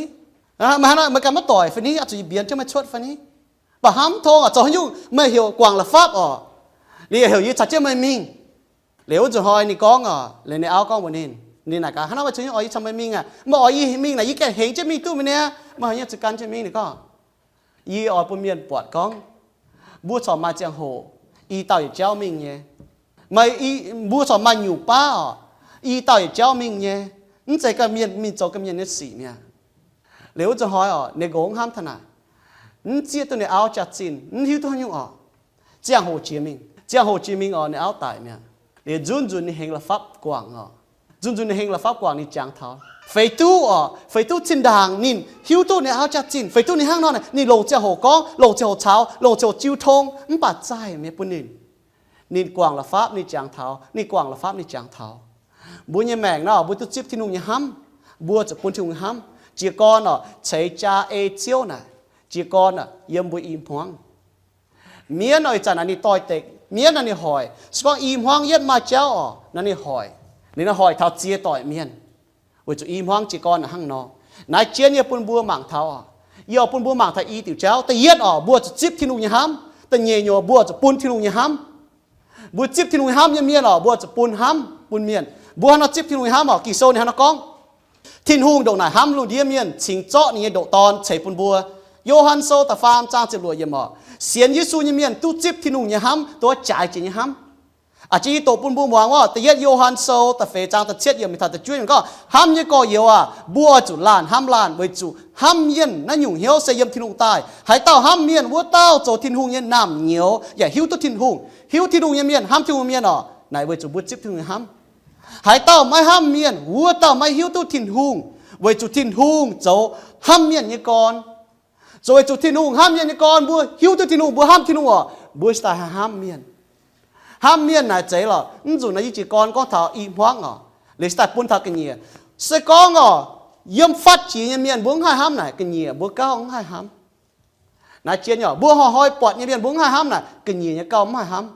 Meih hnangv naaiv meih ganh maiv doic fai ni? Oix zuqc yie mbienx jienv meih cuotv fai ni? Mv baac hnamv mv tong oc, zoux haaix nyungc meih heuc guangc la'fapv oc, liuz heuc yie caux jienv meih mingh. Liuz wuov nzunc hnoi ninh gorngv oc, liuz ninh auv gorngv mbuox ninh, ninh naaic gaax, Hnangv naaiv meih caux yie mingh aah? Meih oix yie mingh naaic yie ganh hengx jienv mingh duqv mi'aqv. Meih haaix nyungc zuqc gan jienv mingh? Ninh gorngv, Yie oix bun mienh buatc gorngv mbuo corc maaih ziangh hoc i dauh yietc jauv mingh nyei. Meih, mbuo corc maaih nyungc baav oc, i dauh yietc jauv mingh nyei. Mv zeiz ganh mienh mingh zoux ganh mienh nyei sic mi'aqv. Liuz wuov nzunc hnoi oc, ninh nqox hnamv taux naaic, mv zieqv duqv ninh auv jaax-zinh, mv hiuv duqv haaix nyungc oc. Ziangh hoc jiex mingh, ziangh hoc jiex mingh oc, ninh auv daic mi'aqv. Liuz nzunc nzunc ninh hengx la'fapv guangc oc. Nzunc nzunc ninh hengx la'fapv guangc ninh jangx taux, feix duqv oc, feix duqv zinh ndaangc ninh hiuv duqv ninh auv jaax-zinh, feix duqv ninh hnangv nor naaic, ninh longc ziangh hoc gorngv, longc ziangh hoc caux, longc ziangh hoc jiu tong, mv baac zaih mi'aqv bun ninh. Ninh guangc la'fapv ninh jangx taux, ninh guangc la'fapv ninh jangx taux. Mbuo nyei maengc nor, mbuo duqv zipv Tin-Hungh nyei hnamv, mbuo zuqc bun Tin-Hungh nyei hnamv. Jiez gorn oc, ceix jaa ei Ziouv naaic, jiez gorn oc, yiem mbuo i hmuangv. Mienv oc, ih zanc naaic ninh doix-dekc, mienv naaic ninh hoic. Se gorngv i hmuangv yietv maaih jauv oc, naaic ninh hoic. Ninh naaic hoic taux ziex doic mienh, weic zuqc i hmuangv jiez gorn naaic hnangv nor. Naaiv jienv yie bun mbuo mangc taux oc, yie oix bun mbuo mangc taux i diuc jauv. Da'yietv oc, mbuo zuqc zipv Tin-Hungh nyei hnamv. Da'nyeic nyungc, mbuo zuqc bun Tin-Hungh nyei hnamv. Mbuo zipv Tin-Hungh nyei hnamv nyei mienh oc, mbuo zuqc bun hnamv bun mienh. Mbuo hnangv nor zipv Tin-Hungh nyei hnamv oc, Ging-Sou ninh hnangv nor gorngv, Tin-Hungh ndongc naaic hnamv lungh ndiev mienh cingx zorqv ninh nyei ndoqc Dorn ceix bun mbuo. Yo^han Sou da'faam zaang ziepc luoqc yiemc oc, sienx Yesu nyei mienh duqv zipv Tin-Hungh nyei hnamv, duqv jaaix jiex nyei hnamv. A'jang yie doqc bun mbuo muangx oc, da'yietv Yo^han Sou da'feix zaang da'cietv yiemc mingh taux da'juov yiemc gorngv, Hnamv nyei gorx-youz aac, mbuo oix zuqc laanh hnamv laanh, weic zuqc hnamv mienh naaiv nyungc hnyouv se yiem Tin-Hungh daaih. Haaix dauh hnamv mienh, wuov dauh zoux Tin-Hungh nyei naamh nyouz yaac hiuv duqv Tin-Hungh. Hiuv Tin-Hungh nyei mienh hnamv Tin-Hungh mienh oc, naaic weic zuqc mbuo zipv Tin-Hungh nyei hnamv. Haaix dauh maiv hnamv mienh, wuov dauh maiv hiuv duqv Tin-Hungh, weic zuqc Tin-Hungh zoux hnamv mienh nyei gorn. Zoux weic zuqc Tin-Hungh hnamv mienh nyei gorn, mbuo hiuv duqv Tin-Hungh, mbuo hnamv Tin-Hungh oc, mbuo cingx daaih haih hnamv mienh. Hnamv mienh naaic zeiz lorqc, mv zuqc naaiv yie jiez gorn gorngv taux i hmuangv oc, liuz cingx daaih bun taux ga'nyiec. Se gorngv oc, yiem fatv jiex nyei mienh mbuo mv haih hnamv naaic, ga'nyiec mbuo gauh mv haih hnamv. Naaiv jienv oc, mbuo hnoi-hnoi buatc nyei mienh mbuo mv haih hnamv naaic, ga'nyiec nyei gauh mv haih hnamv.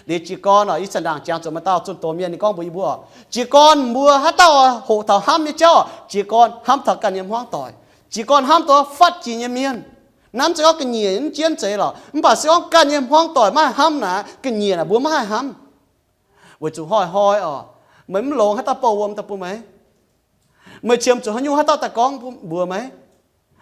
Liuz jiez gorn oc, yie zanc ndaangc jangx zuqc maaih dauh zunh doz mienh ninh gorngv mbuox yie mbuo oc, jiez gorn mbuo haaix dauh hoqc taux hnamv nyei jauv oc, jiez gorn hnamv taux ganh nyei hmuangv doic. Jiez gorn hnamv taux fatv jiex nyei mienh. Naaiv mv zeiz gorngv ga'nyiec mv jienv zeiz lorqc, mv baac se gorngv ganh nyei hmuangv doic maiv haih hnamv naaic, ga'nyiec naaic mbuo maiv haih hnamv. Weic zuqc hnoi-hnoi oc, meih mv longx haaix dauh bouh wuom daaih bun meih? Meih qiemx zuqc haaix nyungc haaix dauh daaih gorngv mbuox meih?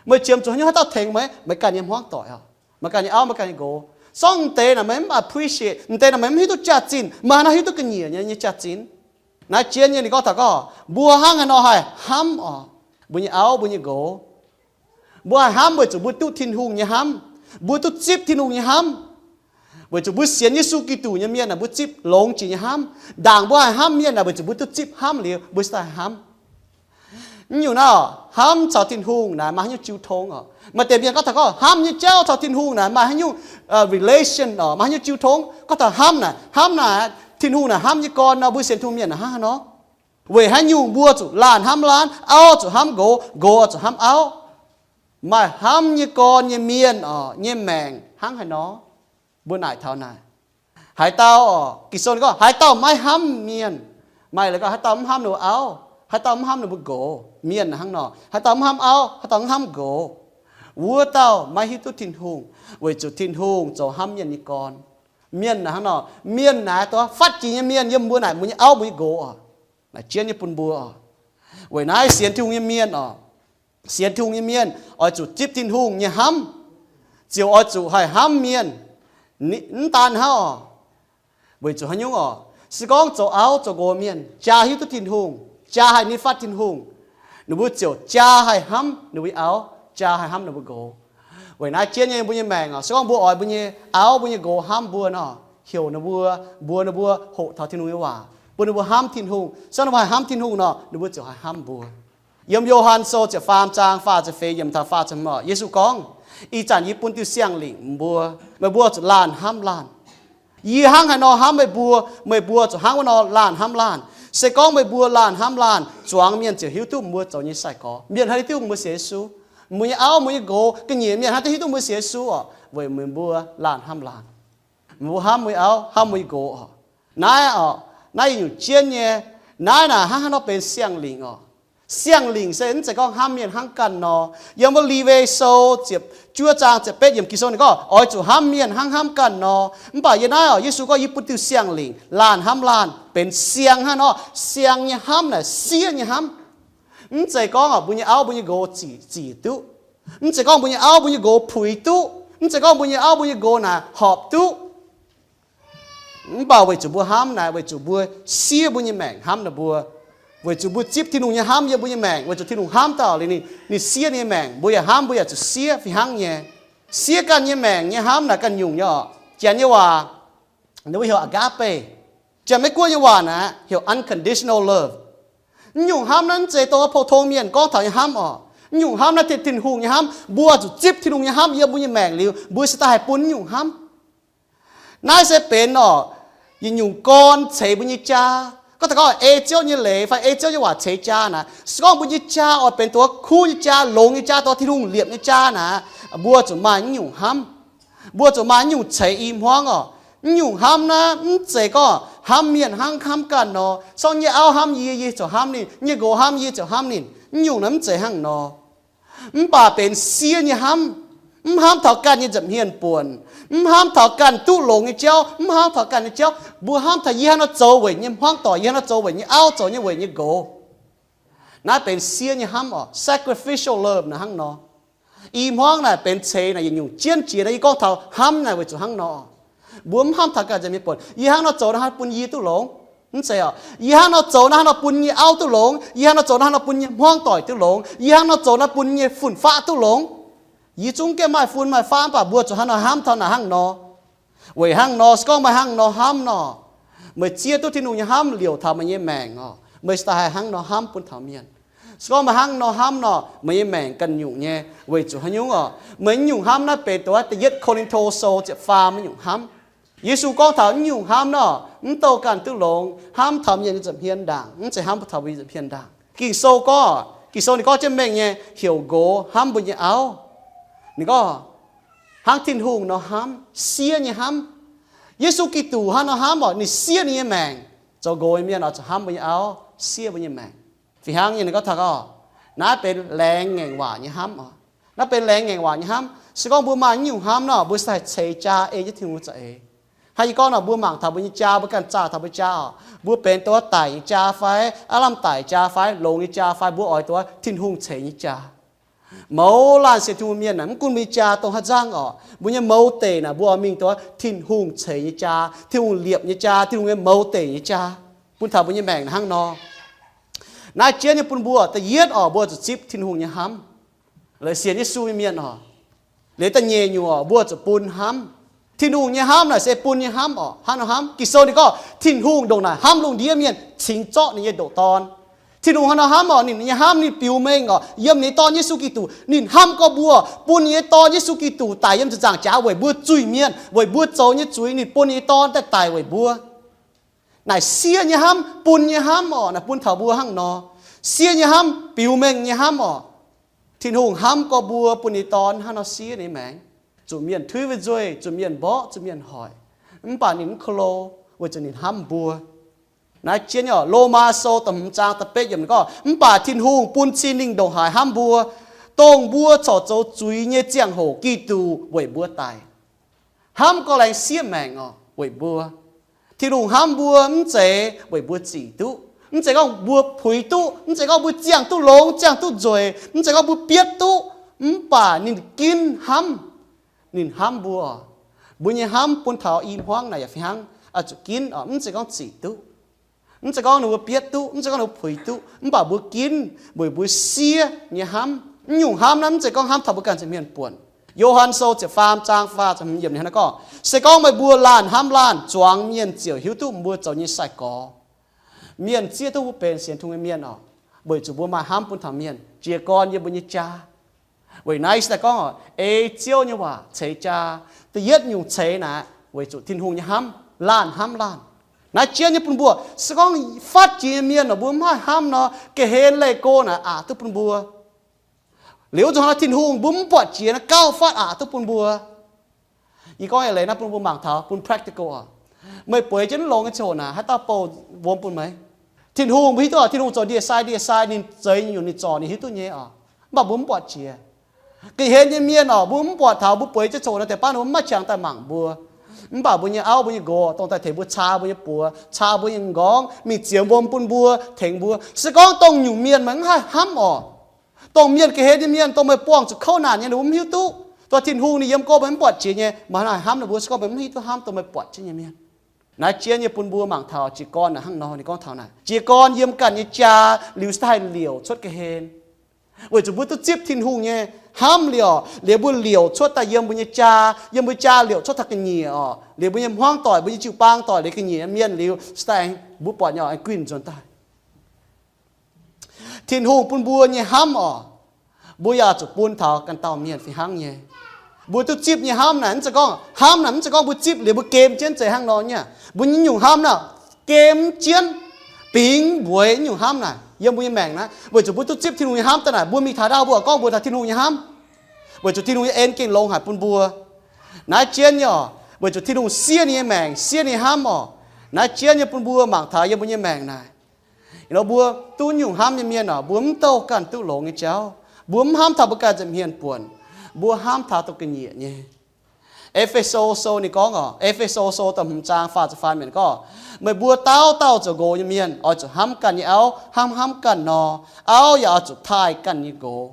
Meih qiemx zuqc haaix nyungc haaix dauh tengx meih? Meih ganh nyei hmuangv doic oc, meih ganh nyei auv, meih ganh nyei nqox. Sorng deix naaic meih mv appreciate, m'deix naaic meih mv hiuv duqv jaax-zinh, meih haaix nor hiuv duqv ga'nyiec nyei nyei jaax-zinh? Naaiv jienv nyei ninh gorngv taux gorngv, mbuo hnangv haaix nor haih hnamv oc, mbuo nyei auv, mbuo nyei nqox? Mbuo haih hnamv weic zuqc mbuo duqv Tin-Hungh nyei hnamv, mbuo duqv zipv Tin-Hungh nyei hnamv. Weic zuqc mbuo sienx Yesu Giduc nyei mienh naaic, mbuo zipv longx jiex nyei hnamv. Ndaangc mbuo haih hnamv mienh naaic, weic zuqc mbuo duqv zipv hnamv liuz, mbuo cingx daaih haih hnamv. Mv nyungc naaiv oc, hnamv caux Tin-Hungh naaic maaih haaix nyungc jiu tong oc? Maaih deix mienh gorngv taux gorngv hnamv nyei jauv caux Tin-Hungh naaic maaih haaix nyungc relation oc, maaih haaix nyungc jiu tong? Gorngv taux hnamv naaic, hnamv naaic, Tin-Hungh naaic hnamv nyei gorn nor, mbuo sienx Tin-Hungh mienh naaic hnangv haaix nor? Weic haaix nyungc mbuo zuqc laanh hnamv laanh, auv zuqc hnamv nqox, nqox zuqc hnamv auv? Maaih hnamv nyei gorn nyei mienh oc, nyei maengc hnangv haaix nor? Mbuo naaic taux naaic, haaix dauh oc, Ging-Sou ninh gorngv haaix dauh maiv hnamv mienh, maaih leiz gorngv haaix dauh mv hnamv ninh mbuo auv, haaix dauh mv hnamv ninh mbuo nqox, mienh hnangv nor, haaix dauh mv hnamv auv, haaix dauh mv hnamv nqox, wuov dauh maiv hiuv duqv Tin-Hungh, weic zuqc Tin-Hungh zoux hnamv mienh nyei gorn. Mienh naaic hnangv nor, mienh naaic dongh fatv jiex nyei mienh yiem mbuo naaic mbuo nyei auv mbuo nyei nqox oc, naaic jienv nyei bun mbuo oc. Weic naaiv sienx Tin-Hungh nyei mienh oc, sienx Tin-Hungh nyei mienh oix zuqc zipv Tin-Hungh nyei hnamv. Ziouc oix zuqc haih hnamv mienh. Mv daan hnangv oc, weic zuqc haaix nyungc oc? Se gorngv zoux auv zoux nqox mienh jaa hiuv duqv Tin-Hungh, jaa haih ninh fatv Tin-Hungh, ninh mbuo ziouc jaa haih hnamv ninh mbuo nyei auv, jaa haih hnamv ninh mbuo nqox. Weic naaiv jienv nyei mbuo nyei maengc oc, se gorngv mbuo oix mbuo nyei auv mbuo nyei nqox hnamv mbuo nor, heuc ninh mbuo, mbuox ninh mbuo hoqc taux Tin-Hungh nyei waac, bun ninh mbuo hnamv Tin-Hungh. Se gorngv ninh mbuo haih hnamv Tin-Hungh nor, ninh mbuo ziouc haih hnamv mbuo. Yiem Yo^han Sou ziepc faam zaang faah ziepc feix yiemc taux faah ziepc hmz, Yesu gorngv, Ih zanc yie bun diuh siang-lingc mbuo, meih mbuo zuqc laanh hnamv laanh. Yie hnangv haaix nor hnamv meih mbuo, meih mbuo zuqc hnangv wuov nor laanh hnamv laanh. Se gorngv meih mbuo laanh hnamv laanh, zuangx mienh ziouc hiuv duqv mbuo zoux nyei sai-gorx. Mienh hnangv hiuv duqv mbuo sienx Yesu. Mbuo nyei auv, mbuo nyei nqox, ga'nyiec mienh hnangv duqv hiuv duqv mbuo sienx Yesu oc, weic meih mbuo laanh hnamv laanh. Mbuo hnamv mbuo nyei auv, hnamv mbuo nyei nqox oc. Naaiv oc, naaiv yietc nyungc jienv nyei. Naaiv naaic hnangv haaix nor benx siang-lingc oc? Siang-lingc se mv zeiz gorngv hnamv mienh hnangv ganh nor. Yiem wuov Liwe Sou ziepc juov zaang ziepc betv yiemc Ging-Sou ninh gorngv oix zuqc hnamv mienh hnangv hnamv ganh nor. Mv baac yie naaiv oc, Yesu gorngv yie bun diuh siang-lingc laanh hnamv laanh benx siang hnangv nor. Siang nyei hnamv naaic siev nyei hnamv. Mv zeiz gorngv oc mbuo nyei auv mbuo nyei nqox zic, zic duqv. Mv zeiz gorngv mbuo nyei auv mbuo nyei nqox puix duqv. Mv zeiz gorngv mbuo nyei auv mbuo nyei nqox naaic horpc duqv. Mv baac weic zuqc mbuo hnamv naaic, weic zuqc mbuo siev mbuo nyei maengc hnamv ninh mbuo. Weic zuqc mbuo zipv Tin-Hungh nyei hnamv yiem mbuo nyei maengc, weic zuqc Tin-Hungh hnamv daaih liuz ninh, ninh siev ninh nyei maengc, mbuo yaac hnamv, mbuo yaac zuqc siev fih hnangv nyei. Siev ganh nyei maengc nyei hnamv naaic ganh nyungc nyei oc. Janx nyei waac, ninh mbuo heuc agape. Janx-Meiv-Guoqv nyei waac naaic heuc unconditional love. Mv nyungc hnamv naaiv mv zeiz dongh pou-tong mienh gorngv taux nyei hnamv oc. Mv nyungc hnamv naaiv Tin-Hungh nyei hnamv. Mbuo zuqc zipv Tin-Hungh nyei hnamv yiem mbuo nyei maengc liuz, mbuo se daaih haih bun mv nyungc hnamv. Naaiv se benx oc, yietc nyungc gorn ceix mbuo nyei jaa. Gorngv taux gorngv ei Ziouv nyei leiz fai ei Ziouv nyei waac ceix jaa naaic, se gorngv mbuo nyei jaa oix benx dongh kuv nyei jaa, longx nyei jaa, dongh Tin-Hungh liepc nyei jaa naaic, mbuo zuqc maaih mv nyungc hnamv. Mbuo zuqc maaih mv nyungc ceix i hmuangv oc. Mv nyungc hnamv naaiv mv zeiz gorngv hnamv mienh hnangv hnamv ganh nor. Se gorngv nyei auv hnamv yie, yie ziouc hnamv ninh. Nyei nqox hnamv yie, yie ziouc hnamv ninh. Mv nyungc naaiv mv zeiz hnangv nor. Mv baac benx siev nyei hnamv. Mv hnamv taux ganh nyei nza'hmien buonc, mv hnamv taux ganh duqv longx nyei jauv, mv hnamv taux ganh nyei jauv. Mbuo hnamv taux yie hnangv nor zoux weic nyei hmuangv doic, yie hnangv nor zoux weic nyei auv, zoux nyei weic nyei nqox. Naaiv benx siev nyei hnamv oc, sacrificial love naaic hnangv nor. I hmuangv naaic benx ceix naaic yietc nyungc jienv jiex naaiv. Yie gorngv taux hnamv naaic weic zuqc hnangv nor. Mbuo mv hnamv taux ganh nza'hmien buonc, yie hnangv nor zoux naaiv hnangv bun yie duqv longx. Mv zeiz oc. Yie hnangv nor zoux naaiv hnangv nor bun yie nyei auv duqv longx. Yie hnangv nor zoux naaiv hnangv nor bun yie nyei hmuangv doic duqv longx. Yie hnangv nor zoux naaiv bun yie nyei fun-faqv duqv longx. Yie zungv gaengh maaih fun maaih faqv, mv baac mbuo zuqc hnangv nor hnamv taux naaic hnangv nor. Weic hnangv nor, se gorngv meih hnangv nor hnamv nor, meih zieqv duqv Tin-Hungh nyei hnamv liouc taux meih nyei maengc oc, meih se daaih haih hnangv nor hnamv bun taux mienh. Se gorngv meih hnangv nor hnamv nor, meih nyei maengc ganh nyungc nyei. Weic zuqc haaix nyungc oc? Meih nyungc hnamv naaiv benx dongh wuov da'yietv Ko^lin^to Sou ziepc faam nyungc hnamv. Yesu gorngv taux mv nyungc hnamv nor, mv douh ganh duqv longx, hnamv taux mienh nyei nza'hmien ndaangc, mv zeiz hnamv taux mbuo nyei nza'hmien ndaangc. Ging-Sou gorngv, Ging-Sou ninh gorngv jienv mengh nyei, heuc nqox hnamv mbuo nyei auv. Ninh gorngv, hnangv Tin-Hungh nor hnamv, siev nyei hnamv. Yesu Giduc hnangv nor hnamv oc, ninh siev ninh nyei maengc. Zoux nqox nyei mienh oix zuqc hnamv mbuo nyei auv, siev mbuo nyei maengc. Fih hnangv nyei ninh gorngv taux gorngv, naaiv benx laengz ngaengc waac nyei hnamv oc. Naaiv benx laengz ngaengc waac nyei hnamv. Se gorngv mbuo maaih mv nyungc hnamv nor, mbuo se haih ceix jaa ei jienv Tin-Hungh za'eix. Hnangv yie gorngv nor, mbuo mangc taux mbuo nyei jaa, mbuo ganh zaah taux mbuo jaa oc. Mbuo benx dongh wuov daic nyei jaa fai, aav lamh daic jaa fai, longx nyei jaa fai, mbuo oix dongh wuov Tin-Hungh ceix nyei jaa. Mouz laanh sienx Tin-Hungh mienh naaic, mv gunv mbuo nyei jaa dongh haaix nzangv oc, mbuo nyei mouz deic naaic, mbuo oix mingh dongh wuov Tin-Hungh ceix nyei jaa, Tin-Hungh liepc nyei jaa, Tin-Hungh nyei mouz deic nyei jaa, bun taux mbuo nyei maengc naaic hnangv nor. Naaiv jienv nyei bun mbuo, da'yietv oc, mbuo zuqc zipv Tin-Hungh nyei hnamv. Laaix sienx Yesu nyei mienh oc, liuz da'nyeic nyungc oc, mbuo zuqc bun hnamv. Tin-Hungh nyei hnamv naaic se bun nyei hnamv oc. Hnangv nor hnamv, Ging-Sou ninh gorngv Tin-Hungh ndongc naaic hnamv lungh ndiev mienh, cingx zorqv ninh nyei ndoqc Dorn. Tin-Hungh hnangv nor hnamv oc, ninh nyei hnamv ninh biux mengh oc, yiem ninh nyei Dorn Yesu Giduc. Ninh hnamv gorx mbuo, bun ninh nyei Dorn Yesu Giduc daic yiem ziepc nzaangc jaax weic mbuo zuiz-mienh, weic mbuo zoux nyei zuiz ninh bun ninh nyei Dorn daaih daic weic mbuo. Naaic siev nyei hnamv, bun nyei hnamv oc, naaic bun taux mbuo hnangv nor. Siev nyei hnamv, biux mengh nyei hnamv oc. Tin-Hungh hnamv gorx mbuo bun ninh nyei Dorn hnangv nor siev ninh nyei maengc, zuqc mienh tuiv wuov nzuih, zuqc mienh mborqv, zuqc mienh hoic. Mv baac ninh mv ko lo, weic zuqc ninh hnamv mbuo. Naaiv jienv nyei oc, Lomaa Sou da'hmz zaang da'betv yiemc gorngv, mv baac Tin-Hungh bun cing lingh ndongc haaix hnamv mbuo, dongh mbuo corc zoux zuiz nyei ziangh hoc Giduc weic mbuo daic. Hnamv gorx laengz siev maengc oc, weic mbuo. Tin-Hungh hnamv mbuo mv zeiz weic mbuo zic duqv, mv zeiz gorngv mbuo puix duqv, mv zeiz gorngv mbuo ziangh duqv longx, ziangh duqv nzueic, mv zeiz gorngv mbuo bietv duqv, mv baac ninh ginv hnamv. Ninh hnamv mbuo. Mbuo nyei hnamv bun taux i hmuangv naaic yaac fih hnangv oix zuqc ginv oc, mv zeiz gorngv zic duqv, mv zeiz gorngv ninh mbuo bietv duqv, mv zeiz gorngv ninh mbuo puix duqv, mv baac mbuo ginv weic mbuo siev nyei hnamv. Mv nyungc hnamv naaiv mv zeiz gorngv hnamv taux mbuo ganh nza'hmien buonc. Yo^han Sou ziepc faam zaang faah ziepc hmz yiemc ninh hnangv naaiv gorngv, se gorngv meih mbuo laanh hnamv laanh, zuangx mienh ziouc hiuv duqv mbuo zoux nyei sai-gorx. Mienh zieqv duqv mbuo benx sienx Tin-Hungh nyei mienh oc, weic zuqc mbuo maaih hnamv bun taux mienh, jiez gorn yiem mbuo nyei jaa. Weic naaiv se daaih gorngv oc, ei Ziouv nyei waac ceix jaa. Da'yietv nyungc ceix naaic weic zuqc Tin-Hungh nyei hnamv, laanh hnamv laanh. Naaiv jienv nyei bun mbuo, se gorngv fatv jiex nyei mienh oc, mbuo mv haih hnamv nor, ga'hlen leih go naaic aqc duqv bun mbuo. Liuz zuqc hnangv naaiv Tin-Hungh mbuo mv buatc jiex naaiv gauh fatv aqc duqv bun mbuo. Yie gorngv eix leiz naaiv bun mbuo mangc taux bun practical oc. Meih bueix jienv mv longx nyei ziangh hoc naaic, haaix dauh bouh wuom bun meih? Tin-Hungh mbuo hiuv duqv oc, Tin-Hungh zoux ndie-sai ndie-sai, ninh zeix nyungc ninh zorc ninh hiuv duqv nyei oc. Mv baac mbuo mv buatc jiex. Ga'hlen nyei mienh oc, mbuo mv buatc taux mbuo bueix jienv ziangh hoc naaiv deix baav ninh mbuo mv maaih qangx daaih mangc mbuo. Mv baac mbuo nyei auv, mbuo nyei nqox dongh daaih tengx mbuo caa mbuo nyei buoz, caa mbuo nyei m'nqorngv, mingh ziex wuom bun mbuo, tengx mbuo. Se gorngv dongh nyungc mienh meih mv haih hnamv oc, dongh mienh ga'hlen nyei mienh, dongh meih buangh zuqc kouv naanc nyei, ninh mbuo mv hiuv duqv. Dongh Tin-Hungh ninh yiem go meih mv buatc jiex nyei, meih haih hnamv ninh mbuo. Se gorngv meih mv hiuv duqv hnamv dongh meih buatc jienv nyei mienh. Naaiv jienv nyei bun mbuo mangc taux jiez gorn naaic hnangv nor, ninh gorngv taux naaic, jiez gorn yiem ganh nyei jaa liuz se daaih liouc cuotv ga'hlen. Weic zuqc mbuo duqv zipv Tin-Hungh nyei hnamv liuz oc, liuz mbuo liouc cuotv daaih yiem mbuo nyei jaa, yiem mbuo jaa liouc cuotv taux ga'nyiec oc, liuz mbuo nyei hmuangv doic, mbuo nyei jiu-baang doic, liuz ga'nyiec mienh liuz se daaih mbuo buatc nyei oc, guinh nzuonx daaih. Tin-Hungh bun mbuo nyei hnamv oc, mbuo yaac zuqc bun taux ganh dauh mienh fih hnangv nyei. Mbuo duqv zipv nyei hnamv naaic mv zeiz gorngv, hnamv naaic mv zeiz gorngv mbuo zipv liuz mbuo gem jienv zeiz hnangv nor nyei. Mbuo nyei nyungc hnamv naaic gem jienv, bingx mbueix nyungc hnamv naaic yiem mbuo nyei maengc naaiv. Weic zuqc mbuo duqv zipv Tin-Hungh nyei hnamv daaih naaic, mbuo mingh taux ndau mbuo gorngv mbuo taux Tin-Hungh nyei hnamv. Weic zuqc Tin-Hungh nyei en gengh longx haic bun mbuo. Naaiv jienv nyei oc, weic zuqc Tin-Hungh siev ninh nyei maengc, siev ninh nyei hnamv oc. Naaiv jienv nyei bun mbuo mangc taux yiem mbuo nyei maengc naaic, ih hnoi mbuo duqv nyungc hnamv nyei mienh oc, mbuo mv douh ganh duqv longx nyei jauv. Mbuo mv hnamv taux mbuo ganh nza'hmien buonc. Mbuo hnamv taux dongh ga'nyiec nyei. E^fe^so Sou ninh gorngv oc, E^fe^so Sou da'hmz zaang faah ziepc faam yiemc gorngv, meih mbuo dauh dauh zoux nqox nyei mienh oix zuqc hnamv ganh nyei auv hnangv hnamv ganh nor. Auv yaac oix zuqc taaih ganh nyei nqox.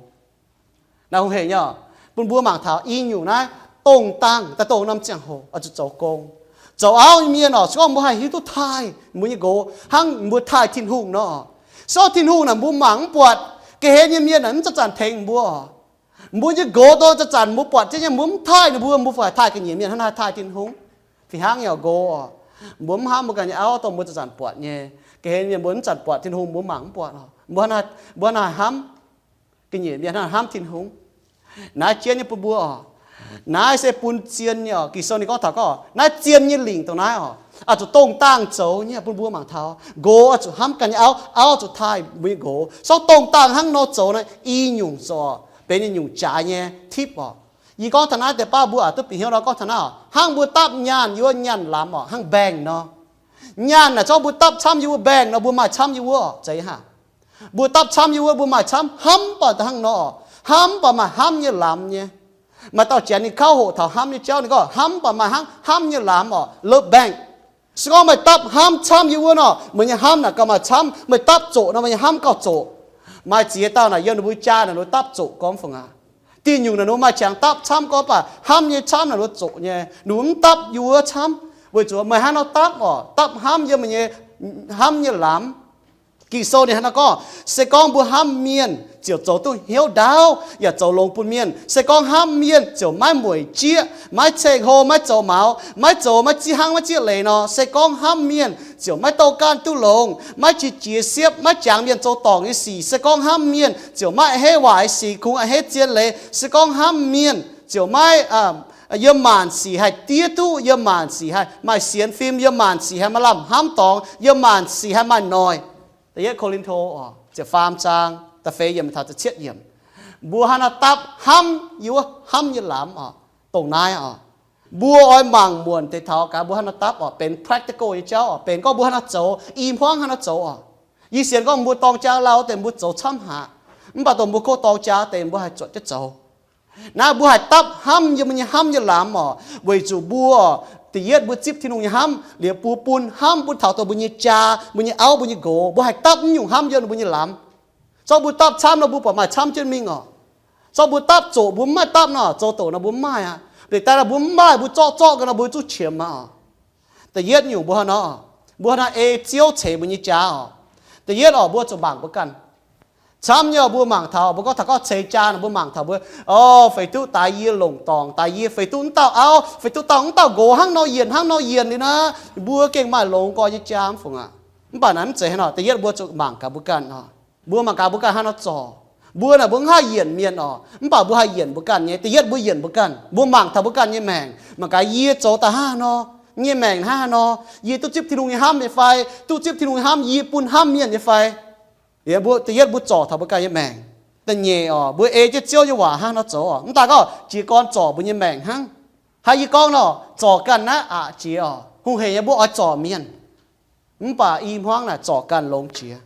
Naaiv hungh hec nyei oc, bun mbuo mangc taux i nyungc naaiv dongh dangh daaih dongh norm ziangh hoc oix zuqc zoux gong. Zoux auv nyei mienh oc, se gorngv mbuo haih hiuv duqv taaih mbuo nyei nqox hnangv mbuo taaih Tin-Hungh nor. Se gorngv Tin-Hungh naaic mbuo mangc mv buatc, ga'hlen nyei mienh naaic mv zanc-zanc tengx mbuo oc. Mbuo nyei nqox dongh zanc-zanc mbuo buatc jienv nyei, mbuo mv taaih ninh mbuo, mbuo fai taaih ga'nyiec mienh hnangv naaiv taaih Tin-Hungh. Fih hnangv nyei oc, nqox oc, mbuo mv hnamv mbuo ganh nyei auv dongh mbuo zanc-zanc buatc nyei. Ga'hlen mienh mbuo mv zanc buatc Tin-Hungh, mbuo mangc mv buatc oc. Mbuo, mbuo hnangv haaix hnamv ga'nyiec mienh, hnangv haaix hnamv Tin-Hungh. Naaiv jienv nyei bun mbuo oc. Naaiv se bun zien nyei oc. Ging-Sou ninh gorngv taux gorngv naaiv zien nyei lingc dongh naaiv oc, oix zuqc dongh dangh zoux nyei. Bun mbuo mangc taux nqox oix zuqc hnamv ganh nyei auv, auv zuqc taaih mbuo nyei nqox. Se gorngv dongh dangh hnangv nor zoux naaiv i nyungc zoux benx nyungc jaaix nyei tipv oc. Yie gorngv taux naaiv deix baav mbuo aqc duqv bieqc hnyouv nor gorngv taux naaiv oc, hnangv mbuo dapv nyaanh, yie wuov nyaanh lamz oc, hnangv bank nor. Nyaanh naaic zorqv mbuo dapv camv yie wuov bank nor, mbuo maaih camv yie wuov oc, zeiz haic. Mbuo dapv camv yie wuov, mbuo maaih camv, hnamv baac hnangv nor oc, hnamv baac maaih hnamv nyei lamz nyei. Maaih dauh janx ninh kauv hoqc taux hnamv nyei jauv, ninh gorngv hnamv baac maaih hnangv hnamv nyei lamz oc, love bank. Se gorngv meih dapv hnamv camv yie wuov nor, meih nyei hnamv naaic gauh maaih camv. Meih dapv zoqc nor, meih nyei hnamv gauh zoqc. Maaih ziex dauh naaic yiem ninh mbuo jaa naaic ninh dapv zoqc gormx fungc aqv. Diuh nyungc naaic ninh maaih qangx dapv camv gorngv baac hnamv nyei camv naaic ninh zoqc nyei, ninh mv dapv yie wuov camv. Weic zuqc meih hnangv nor dapv oc, dapv hnamv yiem meih nyei hnamv nyei lamz. Ging-Sou ninh hnangv nor gorngv, se gorngv mbuo hnamv mienh ziouc zoux duqv hnyouv ndaauv yaac zoux longx bun mienh. Se gorngv hnamv mienh ziouc maiv mueic jieqv, maiv ceng hlo, maiv zoux maux, maiv zoux maiv zieqv hnangv, maiv zieqv leiz nor. Se gorngv hnamv mienh ziouc maiv douh ganh duqv longx, maiv qiex jiez siepv, maiv jangx mienh zoux dorngc nyei sic. Se gorngv hnamv mienh ziouc maiv a'hneiv waaic sic, kungx a'hneiv zien leiz. Se gorngv hnamv mienh ziouc maiv yiem maanc sic haih diev duqv, yiem maanc sic haih maaih sienx fim, yiem maanc sic haih maaih lamh hnamv dorngx, yiem maanc sic haih maaih noic. Da'yietv Ko^lin^to ziepc faam zaang da'feix yiemc taux da'cietv yiemc, mbuo hnangv naaiv dapv hnamv yie wuov hnamv nyei lamz oc. Dongh naaiv oc, mbuo oix mangc muonc deix taux gaax mbuo hnangv naaiv dapv oc, benx practical nyei jauv oc, benx gorngv mbuo hnangv naaiv zoux, i hmuangv hnangv naaiv zoux oc. Yie sienx gorngv mbuo dorng jaa lauh deix mbuo zoux camv haic, mv baac dongh mbuo kov dorng jaa deix mbuo haih zuotc jienv zoux. Naaiv mbuo haih dapv hnamv yiem mbuo nyei hnamv nyei lamz oc, weic zuqc mbuo oc, da'yietv mbuo zipv Tin-Hungh nyei hnamv liuz mbuo bun hnamv bun taux dongh mbuo nyei jaa, mbuo nyei auv, mbuo nyei nqox. Mbuo haih dapv naaiv nyungc hnamv yiem mbuo nyei lamz. Zorqv mbuo dapv camv nor, mbuo buatc maaih camv jienv mingh oc. Zorqv mbuo dapv zoqc, mbuo mv maaih dapv nor, zoux doqc nor, mbuo mv maaih aqv. Mv baac daaih nor mbuo mv maaih, mbuo zorqv zorqv ga'naaiv mbuo zungv qiemx aqv oc. Da'yietv nyungc mbuo hnangv nor, mbuo hnangv naaiv ei Ziouv ceix mbuo nyei jaa oc. Da'yietv oc, mbuo zuqc mangc mbuo ganh. Camv nyei oc, mbuo mangc taux, mbuo gorngv taux gorngv ceix jaa nor, mbuo mangc taux mbuo, o, feix duqv daaix yie longc dorngc, daaix yie feix duqv mv dauh auv, feix duqv dauh mv dauh nqox hnangv nor yienc, hnangv nor yienc liuz naaiv, mbuo gengh maaih longx nqoi nyei jaa mv fungc aqv. Mv baac naaiv mv zeiz hnangv nor. Da'yietv mbuo zuqc mangc gaax mbuo ganh oc. Mbuo mangc gaax mbuo ganh hnangv nor zorc. Mbuo naaic mbuo mv haih yienc mienh oc, mv baac mbuo haih yienc mbuo ganh nyei. Da'yietv mbuo yienc mbuo ganh, mbuo mangc taux mbuo ganh nyei maengc, mangc gaax yie zoux daaih hnangv haaix nor, nyei maengc hnangv haaix nor, yie duqv zipv Tin-Hungh nyei hnamv nyei fai, duqv zipv Tin-Hungh nyei hnamv yie bun hnamv mienh nyei fai. Da'yietv mbuo zorc taux mbuo ganh nyei maengc. Da'nyeic oc, mbuo ei jienv Ziouv nyei waac hnangv haaix nor zoux oc. Mv daaih gorngv jiez gorn zorc mbuo nyei maengc hnangv. Hnangv yie gorngv nor, zorc ganh naaiv aqc jiex oc. Hungh heic nyei mbuo oix zorc mienh, mv baac i hmuangv naaic zorc ganh longx jiex.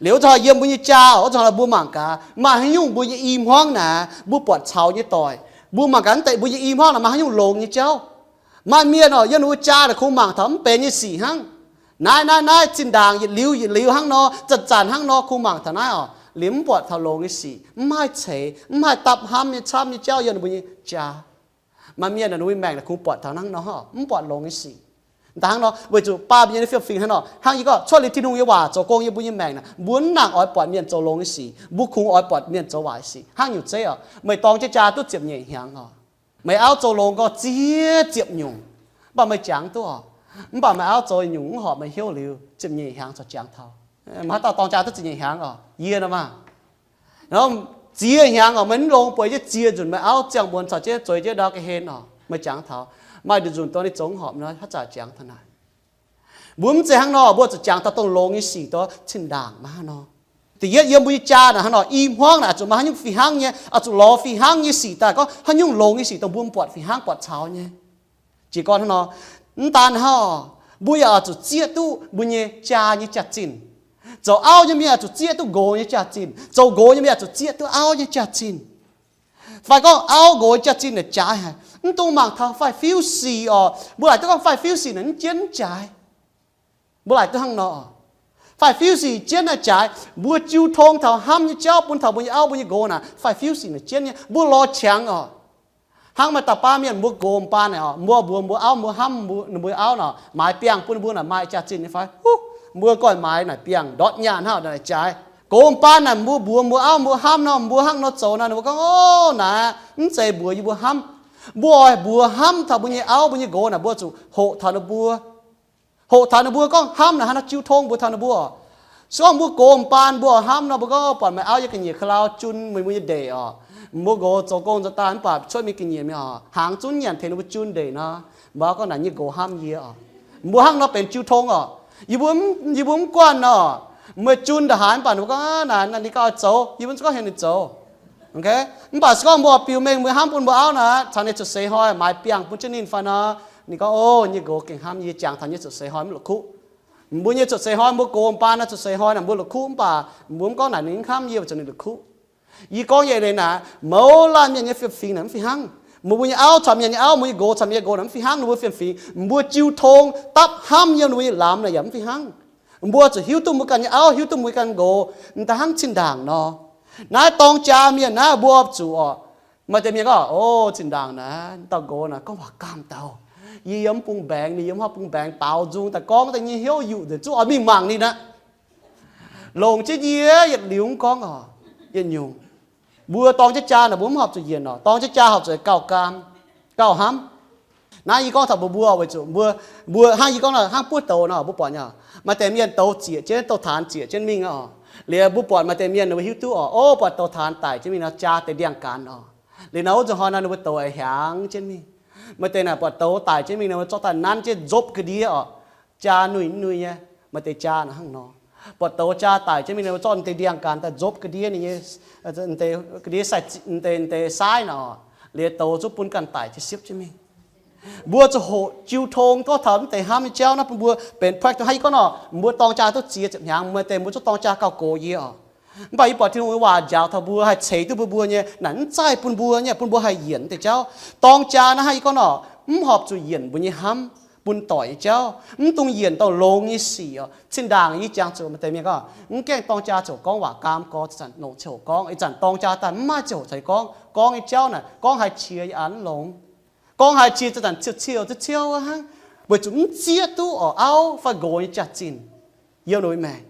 Liuz wuov zanc yiem mbuo nyei jaa oc, wuov zanc mbuo mangc gaax maaih haaix nyungc mbuo nyei i hmuangv naaic mbuo buatc caux nyei doic. Mbuo mangc gaax naaiv deix mbuo nyei i hmuangv naaic maaih haaix nyungc longx nyei jauv. Maaih mienh oc, yiem ninh mbuo jaa naaic kungx mangc taux mv benx nyei sic hnangv. Naaiv naaiv naaiv zinh ndaangc yietc liuz yietc liuz hnangv nor, zanc zanc hnangv nor kungx mangc taux naaiv oc, liuz mv buatc taux longx nyei sic, mv haih ceix, mv haih dapv hnamv nyei camv nyei jauv yiem ninh mbuo nyei jaa. Maaih mienh ninh mbuo nyei maengc naaic kungx buatc taux hnangv nor, mv buatc longx nyei sic. Daaih hnangv nor, weic zuqc baamh mienh nyei fiem-fingx hnangv nor, hnangv yie gorngv cuotv liuz Tin-Hungh nyei waac zoux gong yiem mbuo nyei maengc naaic, mbuo mv nangc oix buatc mienh zoux longx nyei sic, mbuo kungx oix buatc mienh zoux waaic sic hnangv nyungc zeiv oc. Meih dorng jienv jaa duqv ziepc nyeic hnyangx oc, meih auv zoux longx gorngv ziex ziepc nyungc, mv baac meih jangx duqv oc. Mv baac meih auv zoux nyungc mv horpc meih hnyouv liuz, ziepc nyeic hnyangx corc jangx taux. Meih haaix dauh dorng jaa duqv ziepc nyeic hnyangx oc? Yie nor maah. Ziex hnyangx oc, meih mv longx bueix jienv ziex nzunc meih auv ziangh muonz caux jienv zueiz jienv ndau ga'hlen oc, meih jangx taux. Maaih nduqc nzunc dongh ninh zoux mv horpc nor, haaix zanc jangx taux naaic. Mbuo mv zeiz hnangv nor, mbuo zuqc jangx taux dongh longx nyei sic, dongh zinh ndaangc maiv hnangv nor. Da'yietv yiem mbuo nyei jaa naaic hnangv nor, i hmuangv naaic oix zuqc maaih haaix nyungc fih hnangv nyei, oix zuqc lorz fih hnangv nyei sic daaih gorngv haaix nyungc longx nyei sic dongh mbuo mv buatc fih hnangv buatc caux nyei. Jiez gorn hnangv nor, mv daan hnangv, mbuo yaac oix zuqc zieqv duqv mbuo nyei jaa nyei jaax-zinh. Zoux auv nyei mienh oix zuqc zieqv duqv nqox nyei jaax-zinh. Zoux nqox nyei mienh oix zuqc zieqv duqv auv nyei jaax-zinh. Fai gorngv auv nqox nyei jaax-zinh naaic jaaix haic, mv dungx mangc taux faix-fiuv sic oc. Mbuo laaic duqv gorngv faix-fiuv sic naaic mv jienv jaaix. Mbuo laaic duqv hnangv nor, faix-fiuv sic jienv naaic jaaix. Mbuo jiu tong taux hnamv nyei jauv bun taux mbuo nyei auv mbuo nyei nqox naaic, faix-fiuv sic naaic jienv nyei. Mbuo lorz qangx oc. Hnangv maaih dauh baav mienh mbuo gox m'baan naaic oc, mbuo mbuox mbuo auv mbuo hnamv ninh mbuo nyei auv nor, maaiz biangh bun mbuo naaic maaih jaax-zinh nyei fai? Huv, mbuo goiv maaiz naaic biangh ndortv nyaanh hnangv naaic jaaix. Gox m'baan naaic mbuo mbuox mbuo auv mbuo hnamv nor, mbuo hnangv nor zoux naaiv, ninh mbuo gorngv, Ov, naaiv mv zeiz mbuox yie mbuo hnamv. Mbuo oix mbuox hnamv taux mbuo nyei auv mbuo nyei nqox naaic, mbuo zuqc hoqc taux ninh mbuo. Hoqc taux ninh mbuo gorngv hnamv naaic hnangv nor jiu tong mbuox taux ninh mbuo. Se gorngv mbuo gox m'baan mbuo hnamv nor, mbuo gorngv, Buatc meih auv yiem ga'nyiec ka'lau jun meih mbuo nyei ndeic oc. Mbuo nqox zoux gong nzuonx daaih mv baac cuotv mingh ga'nyiec mi'aqv oc, hnaangx zunv nyanc tengx ninh mbuo jun ndeic nor, mbuo auv gorngv naaic nyei nqox hnamv yie oc. Mbuo hnangv nor benx jiu tong oc. Yie mbuo, yie mbuo mv guanh nor, meih jun ndongc haaix mv baac ninh mbuo gorngv, Naaic ninh gauh oix zoux, yie mbuo mv gorngv heuc ninh zoux. Mv baac se gorngv mbuo biux mengh mbuo hnamv bun mbuo auv naaic, caux ninh zuqc seix hnoi maaiz biangh bun jienv ninh fai nor, ninh gorngv, O, nyei nqox gengh hnamv yie, jangx taux nyei zuqc seix hnoi mv la'kuqv. Mbuo nyei zuqc seix hnoi, mbuo gox m'baan naaiv zuqc seix hnoi naaic mbuo la'kuqv, mv baac mbuo mv gorngv naaic ninh hnamv yie weic zuqc ninh la'kuqv. Yie gorngv nyei leiz naaic, mouz laanh mienh nyei fiem-fingx naaic mv fih hnangv. Mbuo, mbuo nyei auv caux mienh nyei auv, mbuo nyei nqox caux mienh nyei nqox naaic mv fih hnangv, ninh mbuo fiem-fingx. Mbuo jiu tong dapv hnamv yiem ninh mbuo nyei lamz naaic yaac mv fih hnangv. Mbuo zuqc hiuv duqv mbuo ganh nyei auv, hiuv duqv mbuo ganh nqox, m'daaih hnangv zinh ndaangc nor. Naaiv dorng jaa mienh naaiv mbuo zuqc oc. Maaih deix mienh gorngv, O, zinh ndaangc naaiv dauh nqox naaic gorngv waac gaamv dauh. Yie yiem mv bung mbaengx, ninh yiem haaix bung mbaengx, baaux nzung daaih gorngv daaih nyei hnyouv yuqc nzengc, zungv oix mingh mangc ninh aqv. Longc jienv yie yietc liuz mv gorngv oc. yietc nyungc. Mbuo dorng jienv jaa naaic mbuo mv horpc zuqc yienc orqc. Dorng jienv jaa horpc zuqc gauh gaam, gauh hnamv. Naaiv yie gorngv taux mbuo, mbuo weic zuqc mbuo, mbuo hnangv yie gorngv hnangv buov douz nor, mbuo buatc nyei, maaih deix mienh douz zieqc jienv, douz-taanx zieqc jienv mingh oc. Liuz mbuo buatc maaih deix mienh ninh mbuo hiuv duqv oc, o, buatc douz-taanx daic jienv mingh nor, jaa deix ndiangx-gaanx oc. Liuz nor wuov nzunc hnoi nor ninh mbuo douz hiaangx jienv mingh. Maaih deix naaic buatc douz daic jienv mingh nor, mbuo zorqv daaih nanv jienv nzopv ga'ndiev oc. Jaa nuih nuih nyei. Maaih deix jaa naaic hnangv nor. Buatc douz jaa daic jienv mingh nor, mbuo zorqv deix ndiangx-gaanx daaih nzopv ga'ndiev ninh nyei, ga'ndiev, deix, deix saaiv naaic oc. Liuz douz zungv bun ganh daic jienv siepv jienv mingh. Mbuo zuqc hoqc jiu tong gorngv taux mv deix hnamv nyei jauv naaiv bun mbuo benx practical. Hnangv yie gorngv nor, mbuo dorng jaa duqv ziex ziepc hnyangx, maaih deix mbuo zungv dorng jaa gauh gox yie oc. Mv baac yie buatc Tin-Hungh nyei waac njaaux taux mbuo, haih ceix duqv mbuo, mbuo nyei, naaic mv zaih bun mbuo nyei, bun mbuo haih yienc mv deix jauv. Dorng jaa naaiv hnangv yie gorngv nor, mv horpc zuqc yienc mbuo nyei hnamv, bun doic nyei jauv, mv dungx yienc dorh longx nyei sic oc. Zinh ndaangc yie jangx zuqc maaih deix mienh gorngv, mv gaengh dorng jaa ziouc gorngv waac gaam gorx, zanc longc ziouc gorngv, ih zanc dorng jaa daaih mv maaih ziouc caux yie gorngv. Gorngv nyei jauv naaic gorngv haaix qiex yie aqc mv longx. Gorngv haaix qiex zanc-zanc ciouv ciouv, ciouv ciouv hnangv, weic zuqc mv zieqv duqv oc auv fai nqox nyei jaax-zinh yiem ninh mbuo maengc.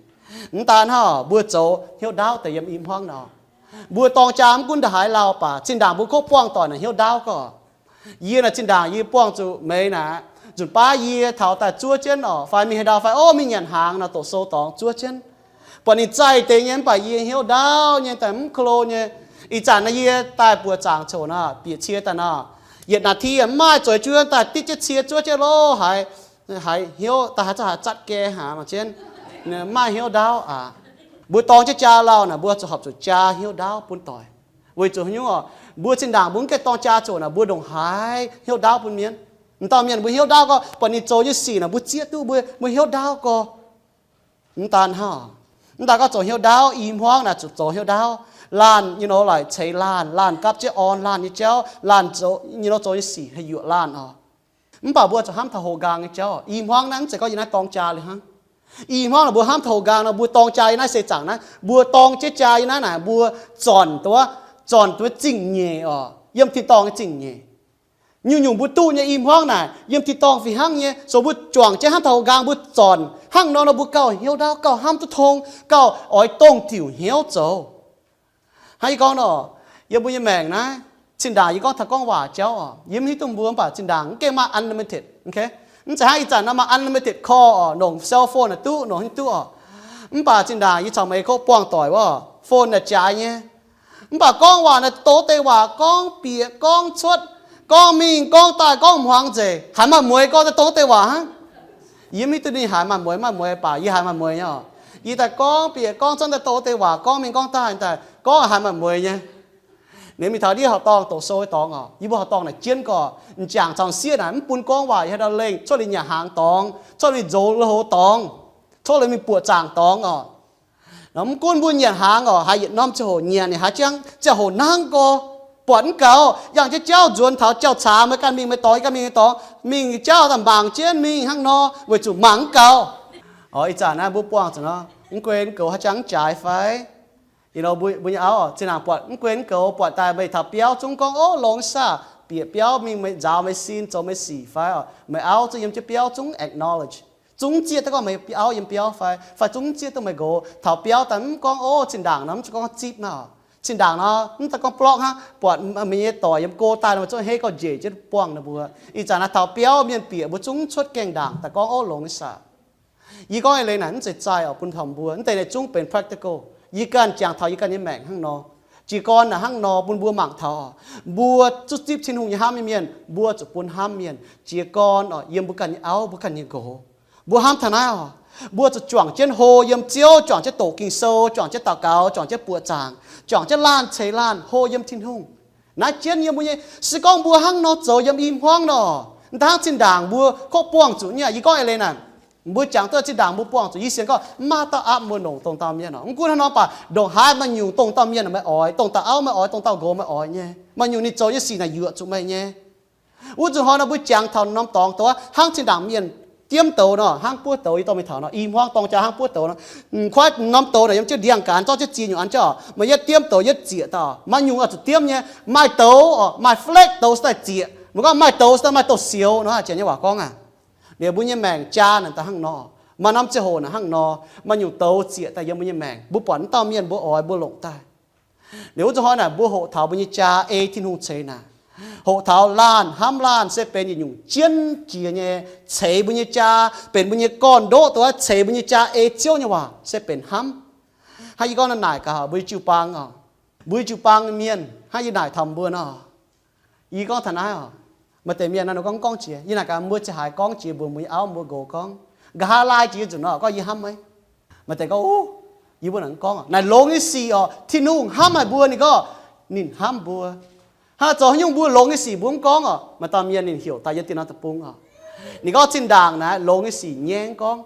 Mv daan hnangv, mbuo zoux hnyouv ndaauv deix yiem i hmuangv nor. Mbuo dorng jaa mv gunv ndongc haaix lauh baac zinh ndaangc mbuo kov buangh doic naaic hnyouv ndaauv gorx. Yie naaic zinh ndaangc yie buangh zuqc meih naaic, nzunc baav yie taux daaih zuov jienv oc, fai mingh haaix ndau fai, o, mingh nyanc hnaangx nor, doqc sou dorngx zuov jienv. Buatc ninh zaih deix nyei mv baac yie hnyouv ndaauv nyei daaih mv ko lo nyei. Ih zanc naaic yie daaih buoqc zaangc coc nor, bieqc cie daaih nor, yietc นาที mv maaih, zueiz juov daaih ditv jienv cie zuov jienv lo haaix, haiz hnyouv daaih haaix zanc haaix zatv gae hnaangx nor jienv, mv maaih hnyouv ndaauv aqv. Mbuo dorng jienv jaa lauh naaic mbuo zuqc horpc zuqc jaa hnyouv ndaauv bun doic. Weic zuqc haaix nyungc oc? Mbuo zinh ndaangc mbuo mv gaengh dorng jaa ziouc naaic mbuo ndongc haaix hnyouv ndaauv bun mienh. M'dauh mienh mbuo hnyouv ndaauv gorx, buatc ninh zoux nyei sic naaic mbuo zieqv duqv, mbuo, mbuo hnyouv ndaauv gorx. Mv daan hnangv, mv daan gorngv zoux hnyouv ndaauv, i hmuangv naaic zuqc zoux hnyouv ndaauv. Laanh nyei nor laaic ceix laanh, laanh gapv jienv orn laanh nyei jauv, laanh zoux nyei nor zoux nyei sic haih yuoqc laanh oc. Mv baac mbuo zuqc hnamv taux houx nqaang nyei jauv. I hmuangv naaiv mv zeiz gorngv yie naaiv dorng jaa liuz hnangv. I hmuangv naaic mbuo hnamv taux houx nqaang nor, mbuo dorng jaa yiem naaiv seix zaangc naaiv, mbuo dorng jienv jaa yiem naaiv naaic, mbuo zornc duqv, zornc duqv zingh nyeic oc, yiem tin-dorngh nyei zingh nyeic. Nyungc-nyungc mbuo duqv nyei i hmuangv naaic, yiem tin-dorngh fih hnangv nyei. So mbuo juangc jienv hnamv taux houx nqaang mbuo zornc hnangv nor nor, mbuo gauh hnyouv ndaauv, gauh hnamv duqv tong, gauh oix dongh diuc hnyouv zoux. Hnangv yie gorngv nor, yiem mbuo nyei maengc naaiv, zinh ndaangc yie gorngv taux gorngv waac jauv oc, yie mv hiuv duqv mbuo, mv baac zinh ndaangc mv gaengh maaih unlimited, mv zeiz hnangv ih zanc nor maaih unlimited call oc, nongc cell phone naaic duqv, nongc haaix nyungc duqv oc. Mv baac zinh ndaangc yie caux meih kov buangh doic wuov, phone naaic jaaix nyei. Mv baac gorngv waac naaic douz deix waac gorngv bieqc gorngv cuotv, gorngv mingh gorngv daaih gorngv hmuangx nzengc, haiz maaih mueix gorngv daaih douz deix waac hnangv. Yie mv hiuv duqv ninh haiz maaih mueix maiv mueix, baac yie haiz maaih mueix nyei oc. Yie daaih gorngv bieqc gorngv cuotv daaih douz deix waac gorngv mingh gorngv daaih daaih gorngv haiz maaih mueix nyei. Ninh mingh taux ndiev horqc dorngh doqc sou nyei dorngx oc, yie mbuo horqc dorngh naaic jienv gorx, m'jangc caux m'sieqv naaic mv bun gorngv waac, yie haaix dauh lengh cuotv liuz nyanc hnaangx dorngx, cuotv liuz nzox lui-houx dorngx, cuotv liuz mingh buoqc zaangc dorngx oc. Nor mv gunv mbuo nyanc hnaangx oc, haiz yietc norm ziangh hoc nyanc, ninh haiz jangv ziangh hoc nangv gorx, buatc mv gaux, yangh jienv jauv nzuonx taux jauv caax, meih ganh mingh meih dorngx, yie ganh mingh meih dorngx, mingh jauv daaih mangc jienv mingh hnangv nor, weic zuqc mangc mv gaux. Oc, ih zanc naaiv mbuo buangh zuqc nor, mv gunv mv goux haaix jangv mv jaaix fai? Ih nor mbuo, mbuo nyei auv oc, zinh ndaangc buatc mv gunv mv goux, buatc daaih meih taux biauv zungv gorngv, o, longx saah, bieqc biauv mingh meih nzaaux meih sin, zoux meih sic fai oc, meih auv zungv yiem jienv biauv zungv acknowledge, zungv zieqv daaih gorngv meih auv yiem biauv fai, fai zungv zieqv duqv meih nqox. Taux biauv daaih mv gorngv, o, zinh ndaangc nor mv zuqc gorngv zipv maah oc. Zinh ndaangc nor mv daan gorngv blorqv hnangv, buatc meih nyei doic yiem go daaih nor, zungv hei gauh njiec jienv buangh ninh mbuo. Ih zanc naaiv taux biauv mienh bieqc mbuo zungv cuotv gaengh ndaangc daaih gorngv, o, longx saah. Yie gorngv eix leiz naaic mv zeiz zaih oc, bun taux mbuo, mv deix naaic zungv benx practical. Yie ganh jangx taux yie ganh nyei maengc hnangv nor. Jiez gorn naaic hnangv nor bun mbuo mangc taux, mbuo zuqc zipv Tin-Hungh nyei hnamv nyei mienh, mbuo zuqc bun hnamv mienh. Jiez gorn oc, yiem mbuo ganh nyei auv, mbuo ganh nyei nqox, mbuo hnamv taux naaiv oc, mbuo zuqc juangc jienv hlo yiem Ziouv, juangc jienv doqc Ging-Sou, juangc jienv daux gaux, juangc jienv buoqc zaangc, juangc jienv laanh ceix laanh hlo yiem Tin-Hungh. Naaiv jienv yiem mbuo nyei, se gorngv mbuo hnangv nor zoux yiem i hmuangv nor, hnangv zinh ndaangc mbuo kov buangh zuqc nyei. Yie gorngv eix leiz naaic, mbuo jangx duqv zinh ndaangc mbuo buangh zuqc, yie sienx gorngv mv maaih dauh aapv mbuo longc dongh dauh mienh oc. Mv gunv hnangv nor baac ndongc haaix maaih nyungc dongh dauh mienh meih oix, dongh dauh auv meih oix, dongh dauh nqox meih oix nyei, maaih nyungc ninh zoux nyei sic naaic yuoqc zuqc meih nyei. Wuov nzunc hnoi nor mbuo jangx taux norm dorngx doz, hnangv zinh ndaangc mienh diemv douz nor, hnangv buov douz yie dorh mingh taux nor, i hmuangv dorng jaa hnangv buov douz nor, m'kuaaiv norm douz naaic yiem jienv ndiangx-gaanx zorqv jienv ziex nyungc an jienv oc, meih yietv diemv douz yietv zieqc dauh, maaih nyungc oix zuqc diemv nyei, maaih douz oc, maaih flake douz se daaih zieqc, meih gorngv maaih douz se daaih maaih douz-sioux nor, janx nyei waac gorngv aqv. Liuz mbuo nyei maengc jaa naaic daaih hnangv nor, maaih norm ziangh hoc naaic hnangv nor, maaih nyungc douz zieqc daaih yiem mbuo nyei maengc, mbuo buatc mv dauh mienh mbuo oix mbuo longc daaih. Liuz wuov zuqc hnoi naaic mbuo hoqc taux mbuo nyei jaa ei Tin-Hungh ceix naaic, hoqc taux laanh hnamv laanh se benx yietc nyungc jienv jiex nyei, ceix mbuo nyei jaa, benx mbuo nyei gorn-ndoqv dongh ceix mbuo nyei jaa ei Ziouv nyei waac se benx hnamv. Hnangv yie gorngv naaic gaax mbuo nyei jiu-baang oc, mbuo nyei jiu-baang mienh, hnangv yie naaic taux mbuo nor, yie gorngv taux naaiv oc, maaih deix mienh nor gorngv, gorngv jiex, yie naaic gaax mbuo ziouc haiz gorngv jiex mbuox mbuo nyei auv mbuo nqox gorngv, nqa'haav laai jiex nzunc nor gorngv, yie hnamv meih. Maaih deix gorngv, yie mbuo naaic gorngv naaic longx nyei sic oc, Tin-Hungh hnamv haic mbuo, ninh gorngv ninh hnamv mbuo. Hnangv zoux haaix nyungc mbuo longx nyei sic mbuo mv gorngv oc, maaih dauh mienh ninh heuc daaih yiem dieh norm deic-bung oc, ninh gorngv zinh ndaangc naaiv longx nyei sic nyaiv gorngv.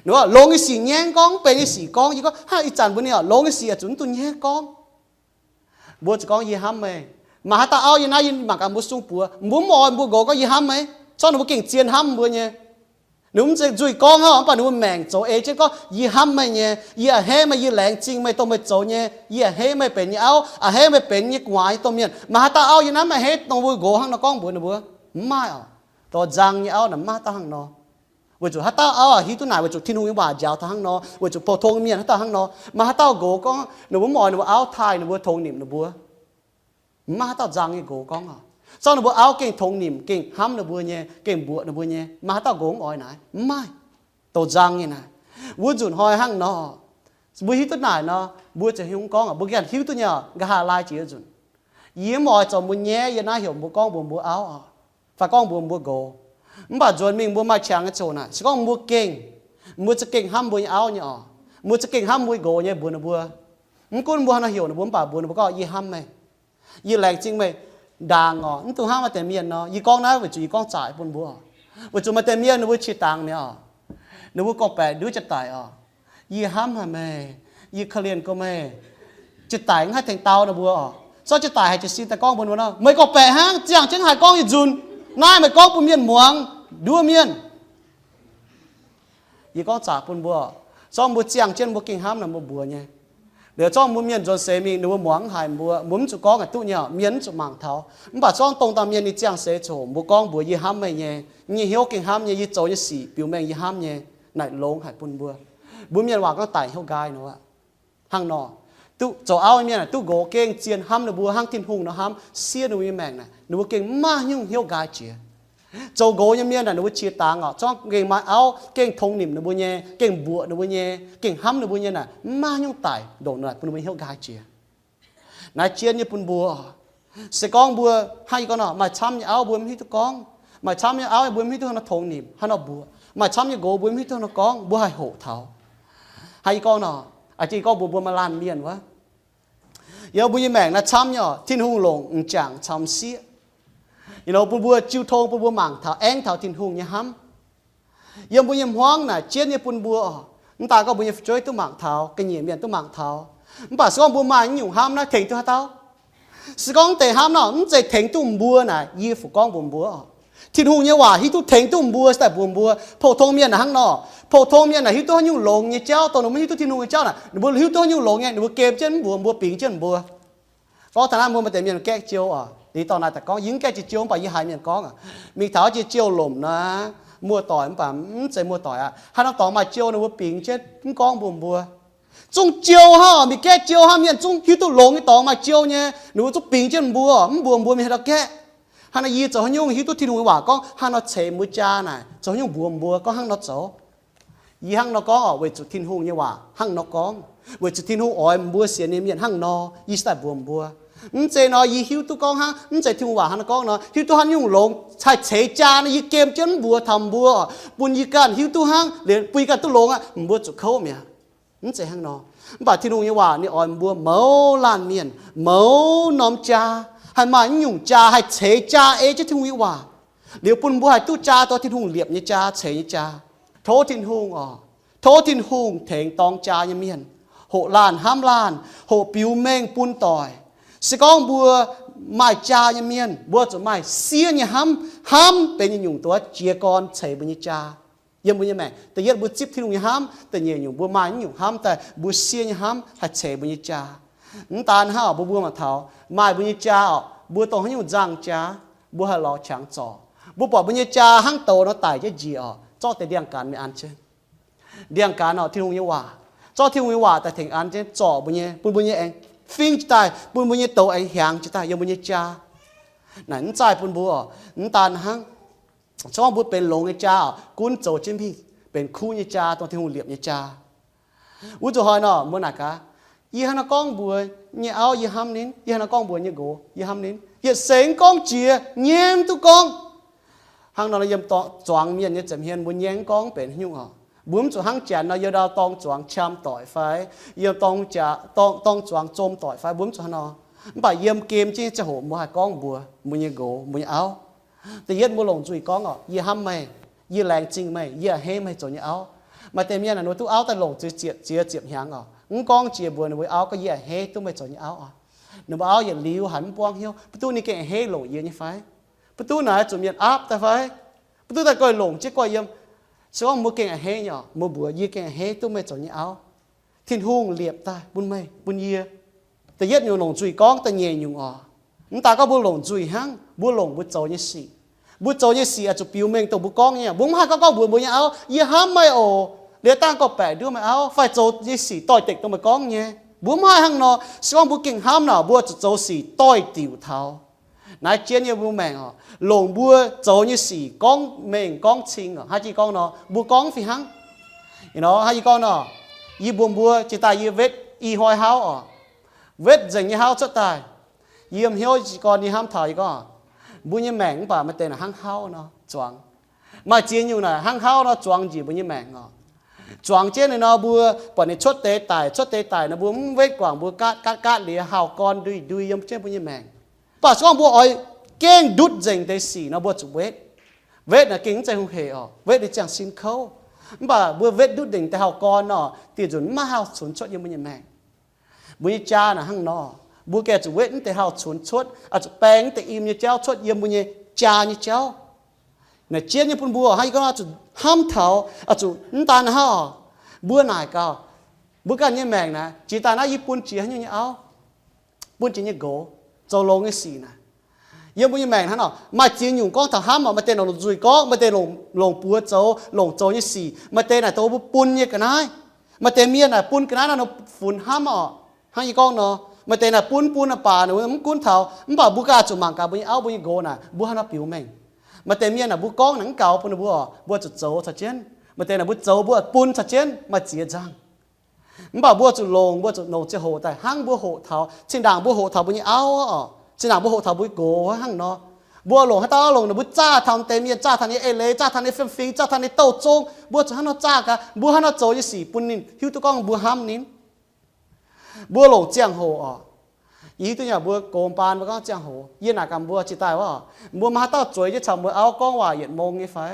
Ninh gorngv longx nyei sic nyaiv gorngv, mv benx nyei sic gorngv. Yie gorngv, hnangv ih zanc mbuo ninh oc, longx nyei sic zuqc mv duqv nyaiv gorngv. Mbuo zuqc gorngv yie hnamv meih. Maaih haaix dauh auv yiem naaiv, yie mangc gaax mbuo sung buoz, mbuo mv oix mbuo nqox gorngv yie hnamv meih, zorqv ninh mbuo gengh zien hnamv mbuo nyei. Ninh mv zeiz nzuih gorngv hnangv, mv baac ninh mbuo maengc zoux ei jienv gorngv, yie hnamv meih nyei, yie a'hneiv meih, yie laengz zingh meih dongh meih zoux nyei, yie a'hneiv meih benx yie nyei auv, a'hneiv meih benx yie nyei gu'nguaaz nyei domh mienh. Maaih haaix dauh auv yiem naaiv maaih a'hneiv dongh mbuo nqox hnangv nor gorngv mbuox ninh mbuo? Mv maaih oc. Dorh nzang nyei auv naaic mv maaih haaix dauh hnangv nor. Weic zuqc haaix dauh auv hiuv duqv naaic weic zuqc Tin-Hungh nyei waac njaaux taux hnangv nor, weic zuqc pou-tong mienh haaix dauh hnangv nor. Maaih haaix dauh nqox gorngv ninh mbuo mv oix ninh mbuo auv taaih ninh mbuo, tongx nimc ninh mbuo? Mv maaih haaix dauh nzang nyei nqox gorngv oc. Zorqv ninh mbuo auv gengh tongx nimc, gengh hnamv ninh mbuo nyei, gengh mbuoqc ninh mbuo nyei, maaih haaix dauh nqox mv oix naaic? Mv maaih. Douh nzang nyei naaic. Wuov nzunc hnoi hnangv nor, mbuo hiuv duqv naaic nor, mbuo ziouc hiuv gorngv, mbuo gengh hiuv duqv nyei, nqa'haav laai jiex nzunc, yie mv oix zoux mbuo nyaiv yiem naaiv heuc mbuo gorngv mbuox mbuo auv oc, fai gorngv mbuox mbuo nqox. Mv baac nzuonx mingh mbuo maaih qangx nyei ziangh hoc naaic, se gorngv mbuo gengh, mbuo za'gengh hnamv mbuo nyei auv nyei oc, mbuo za'gengh hnamv mbuo nqox nyei mbuox ninh mbuo. Mv gunv mbuo haaix nor heuc ninh mbuo, mv baac mbuox ninh mbuo gorngv, yie hnamv meih, yie laengz zingh meih. Ndaangc oc, mv dungx hnangv maaih deix mienh nor, yie gorngv naaiv weic zuqc yie gorngv zaqc bun mbuo oc. Weic zuqc maaih deix mienh ninh mbuo qiex dangx mi'aqv oc, ninh mbuo gorngv-baeqc nduov jiex daic oc, yie hnamv haic meih, yie korv-lienh gorx meih, jiex daic mv haih tengx dau ninh mbuo oc. Zorqv jiex daic haiz jiez sin daaih gorngv mbuox ninh mbuo nor, meih gorngv-baeqc hnangv, ziangh jienv haiz gorngv yietc nzunc, naaiv meih gorngv bun mienh muangx, nduov mienh. Yie gorngv zaqc bun mbuo, zorqv mbuo ziangh jienv mbuo gengh hnamv naaic mbuo mbuox nyei. Liuz zorqv mbuo mienh nzuonx seix mingh ninh mbuo muangx mv haiz mbuo, mbuo mv zuqc gorngv aqc duqv nyei, mienh mv zuqc mangc taux. Mv baac zorqv dongh dauh mienh ninh ziangh seix coc mbuo gorngv mbuox yie hnamv meih nyei, nyei hnyouv gengh hnamv nyei, yie zoux nyei sic biux mengh yie hnamv nyei, naaic longx haic bun mbuo. Mbuo mienh waac gorngv daic hnyouv nqaai nor. Hnangv nor, duqv zoux auv nyei mienh aah, duqv nqox gengh zien hnamv ninh mbuo hnangv Tin-Hungh nor hnamv, siev ninh mbuo nyei maengc naaic, ninh mbuo gengh mv maaih haaix nyungc hnyouv nqaai jiex. Zoux nqox nyei mienh naaic, ninh mbuo qiex dangx oc, zorqv gengh maaih auv gengh tongx nimc ninh mbuo nyei, gengh mbuoqc ninh mbuo nyei, gengh hnamv ninh mbuo nyei naaic, mv maaih haaix nyungc daic ndongc naaic bun ninh mbuo hnyouv nqaai jiex. Naaiv jienv nyei bun mbuo. Se gorngv mbuo, hnangv yie gorngv nor, maaih camv nyei auv mbuo mv hiuv duqv gorngv, maaih camv nyei auv mbuo mv hiuv duqv hnangv nor tongx nimc, hnangv nor mbuoqc, maaih camv nyei nqox mbuo mv hiuv duqv hnangv nor gorngv, mbuo haih hoqc taux. Hnangv yie gorngv nor, a'jang yie gorngv mbuox mbuo maaih laanh mienh wuov, yiem mbuo nyei maengc naaiv camv nyei oc, Tin-Hungh longc m'jangc caux m'sieqv, you know, bun mbuo jiu tong, bun mbuo mangc taux, aengv taux Tin-Hungh nyei hnamv. Yiem mbuo nyei hmuangv naaic jienv nyei bun mbuo oc. Mv daaih gorngv mbuo nyei fu'jueiv duqv mangc taux, ga'nyiec mienh duqv mangc taux. Mv baac se gorngv mbuo maaih nyungc hnamv naaiv tengx duqv haaix dauh? Se gorngv deix hnamv nor, mv zeiz tengx duqv mbuo naaic, yie fu gorngv mbuox mbuo oc. Tin-Hungh nyei waac hiuv duqv tengx duqv mbuo, se daaih mbuox mbuo. Pou-tong mienh naaic hnangv nor. Pou-tong mienh naaic hiuv duqv haaix nyungc longx nyei jauv, dongh ninh mbuo mv hiuv duqv Tin-Hungh nyei jauv naaic, ninh mbuo hiuv duqv haaix nyungc longx nyei, ninh mbuo gem jienv mv mbuox mbuo, bingx jienv mbuo. Gorngv taux naaiv mbuo maaih deix mienh gaeqv jiou oc. Liuz dorh naaiv daaih gorngv, yie mv gaeqv jiex jiou, mv baac yie haiz mienh gorngv aqv. Mingh taux jiex jiou lomc naaiv, muoz-doic mv baac mv zeiz muoz-doic aqv. Haaix norm dorngx maaih jiou, ninh mbuo bingx jienv mv gorngv mbuox mbuo. Zungv jiou hnangv oc, mingh gaeqv jiou hnangv, mienh zungv hiuv duqv longx nyei dorngx maaih jiou nyei, ninh mbuo zungv bingx jienv mbuo, mv mbuox mbuo, mingh haaix dauh gaeqv? Hnangv naaiv yie zoux haaix nyungc hiuv duqv Tin-Hungh nyei waac gorngv hnangv nor ceix mbuo jaa naaic, zoux haaix nyungc mbuox mbuo gorngv hnangv nor zoux? Yie hnangv nor gorngv oc, weic zuqc Tin-Hungh nyei waac hnangv nor gorngv. Weic zuqc Tin-Hungh oix mbuo sienx nyei mienh hnangv nor, yie se daaih mbuox mbuo. Mv zeiz nor yie hiuv duqv gorngv hnangv, mv zeiz Tin-Hungh waac hnangv nor gorngv nor, hiuv duqv haaix nyungc longx haih ceix jaa nor, yih gemh jienv mv mbuox taux mbuo oc, bun yie ganh hiuv duqv hnangv, liuz bun yie ganh duqv longx aqv, mbuo zuqc kouv mi'aqv. Mv zeiz hnangv nor. Mv baac Tin-Hungh nyei waac ninh oix mbuo mouz laanh mienh, mouz norm jaa, haih maaih nyungc jaa haih ceix jaa ei jienv Tin-Hungh nyei waac, liuz bun mbuo haih duqv jaa dongh Tin-Hungh liepc nyei jaa, ceix nyei jaa. Tov Tin-Hungh oc, tov Tin-Hungh tengx dorng jaa nyei mienh, hoqc laanh hnamv laanh, hoqc biux mengh bun doic. Se gorngv mbuo maaih jaa nyei mienh, mbuo zuqc maaih siev nyei hnamv, hnamv benx nyungc-nyungc duqv jiez gorn ceix mbuo nyei jaa. Yiem mbuo nyei maengc, da'yietv mbuo zipv Tin-Hungh nyei hnamv, da'nyeic nyungc mbuo maaih nyungc hnamv daaih, mbuo siev nyei hnamv haih ceix mbuo nyei jaa. Mv daan hnangv oc, mbuo mbuo mangc taux maaih mbuo nyei jaa oc, mbuo dongh haaix nyungc nzangh jaa, mbuo haih lorz qangx zorc. Mbuo buatc mbuo nyei jaa hnangv douz nor daic jienv njiec oc, zorqv deix ndiangx-gaanx mingh an jienv. Ndiangx-gaanx oc, Tin-Hungh nyei waac. Zorqv Tin-Hungh nyei waac daaih tengx an jienv zorc mbuo nyei, bun mbuo nyei aengx fingx jiez daaih bun mbuo nyei douz aengx hiaangx jiez daaih yiem mbuo nyei jaa. Naaic mv zaih bun mbuo, mv daan hnangv. Se gorngv mbuo benx longx nyei jaa oc, gunv zoux jienv mingh benx kuv nyei jaa, dongh Tin-Hungh liepc nyei jaa. Wuov zuqc hnoi nor mbuo naaic gaax, yie hnangv naaiv gorngv mbuox nyei auv, yie hnamv ninh. Yie hnangv naaiv gorngv mbuox nyei nqox, yie hnamv ninh. Yietc sengx gorngv jiex nyei mv duqv gorngv. Hnangv nor yiem zuangx mienh nyei ziepc hmien mbuo nyei mv gorngv benx haaix nyungc oc. Mbuo mv zuqc hnangv janx nor yiem ndau dorng zuangx qam doic fai yiem dorng, dorng zuangx zom doic fai, mbuo mv zuqc hnangv nor. Mv baac yiem gem jienv ziangh hoc mbuo haih gorngv mbuox mbuo nyei nqox, mbuo nyei auv. Da'yietv mbuo longc nzuih gorngv oc, yie hnamv meih, yie laengz zingh meih, yie a'hneiv meih zoux nyei auv. Maaih deix mienh naaic ninh mbuo duqv auv daaih longc ziex ziepc, ziex ziepc hnyangx oc, mv gorngv jiex mbuox ninh mbuo auv gorngv yie a'hneiv duqv meih zoux nyei auv oc. Ninh mbuo auv yietc liuz haiz mv buangv hnyouv, mv duqv ninh gengh a'hneiv longc yie nyei fai? Mv duqv naaic zuqc mienh aapv daaih fai? Mv duqv daaih goiv longc jienv goiv yiem. Se gorngv mbuo gengh a'hneiv nyei oc, mbuo mbuox yie gengh a'hneiv duqv meih zoux nyei auv. Tin-Hungh liepc daaih bun meih, bun yie. Da'yietv nyungc longc nzuih gorngv, da'nyeic nyungc oc, mv daaih gorngv mbuo longc nzuih hnangv, mbuo longc mbuo zoux nyei sic. Mbuo zoux nyei sic oix zuqc biux mengh dongh mbuo gorngv nyei. Mbuo mv haih gorngv, gorngv mbuox mbuo nyei auv, yie hnamv meih oc, liuz dangh gorqv-baeqc nduov meih auv, fai zoux nyei sic doix-dekc dongh meih gorngv nyei. Mbuo mv haih hnangv nor. Se gorngv mbuo gengh hnamv naaic, mbuo zuqc zoux sic doix-diuc taux. Naaiv jienv nyei mbuo maengc oc, longc mbuo zoux nyei sic gorngv mengh gorngv cing oc. Haaix jih gorngv nor, mbuo gorngv fih hnangv. Ih nor haaix jih gorngv nor, yie mbuox mbuo, jiex daaih yie wetv i hnoi hauv oc, wetv nzengc nyei hauv cuotv daaih. Yie yiem hnyouv jiex gorn yie hnamv taux yie gorngv, mbuo nyei maengc mv baac maaih deix naaic hnangv hauv nor zuangx. Maaih ziex nyungc naaic hnangv hauv nor zuangx njiec mbuo nyei maengc oc. Zuangx jienv ninh nor, mbuo buatc ninh cuotv deix daic, cuotv deix daic nor, mbuo mv wetv guangc, mbuo gaatv gaatv gaatv liuz, hauh gorn ndui ndui yiem jienv mbuo nyei maengc. Mv baac se gorngv mbuo oix gengh ndutv nzengc deix sic nor, mbuo zuqc wetv. Wetv naaic gengh mv zeiz hungh hec oc, wetv ninh ziangh sin kouv. Mv baac mbuo wetv ndutv nzengc deix hauh gorn nor, dieh nzunc mv maaih hauh cunx cuotv yiem mbuo nyei maengc. Mbuo nyei jaa naaic hnangv nor, mbuo gengh zuqc wetv mv deix hauh cunx cuotv, oix zuqc baeng mv deix im nyei jauv cuotv yiem mbuo nyei jaa nyei jauv. Naaic jienv nyei bun mbuo hnangv yie gorngv oix zuqc hnamv taux, oix zuqc mv daan hnangv oc. Mbuo naaic gaax, mbuo ganh nyei maengc naaic, jiex daaih naaiv yie bun jiex haaix nyungc nyei auv, bun jiex nyei nqox, zoux longx nyei sic naaic. Yiem mbuo nyei maengc hnangv nor, maaih ziex nyungc gorngv taux hnamv oc. Maaih deix longc nzuih gorngv, maaih deix longc buoz zoux, longc zoux nyei sic, maaih deix naaic dongh mbuo bun nyei ga'naaiv. Maaih deix mienh naaic bun ga'naaiv nor, ninh funx hnamv oc. Hnangv yie gorngv nor, maaih deix naaic bun bun naaic baac ninh mv gunv taux, mv baac mbuo ganh zuqc mangc gaax mbuo nyei auv mbuo nyei nqox naaic mbuo haaix nor biux mengh. Maaih deix mienh naaic mbuo gorngv naaic mv gaux bun ninh mbuo oc, mbuo zuqc zoux caux jienv. Maaih deix naaic mbuo zoux mbuo bun caux jienv maaih ziex nzangc. Mv baac mbuo zuqc longc, mbuo zuqc longc ziangh hoc daaih hnangv mbuo hoqc taux, zinh ndaangc mbuo hoqc taux mbuo nyei auv oc, zinh ndaangc mbuo hoqc taux mbuo nqox hnangv nor. Mbuo longc haaix dauh longc naaic, mbuo zaah taux deix mienh, zaah taux nyei eix leiz, zaah taux nyei fiem-fingx, zaah taux nyei douh zong, mbuo zuqc hnangv nor zaah gaax, mbuo hnangv nor zoux nyei sic bun ninh hiuv duqv gorngv mbuo hnamv ninh. Mbuo longc ziangh hoc oc. Yie hiuv duqv nyei, mbuo gox baan mbuo gorngv ziangh hoc. Yie naaic gaax mbuo jiex daaih wuov, mbuo maaih haaix dauh zueiz jienv caux mbuo auv gorngv waac yietc mong nyei fai?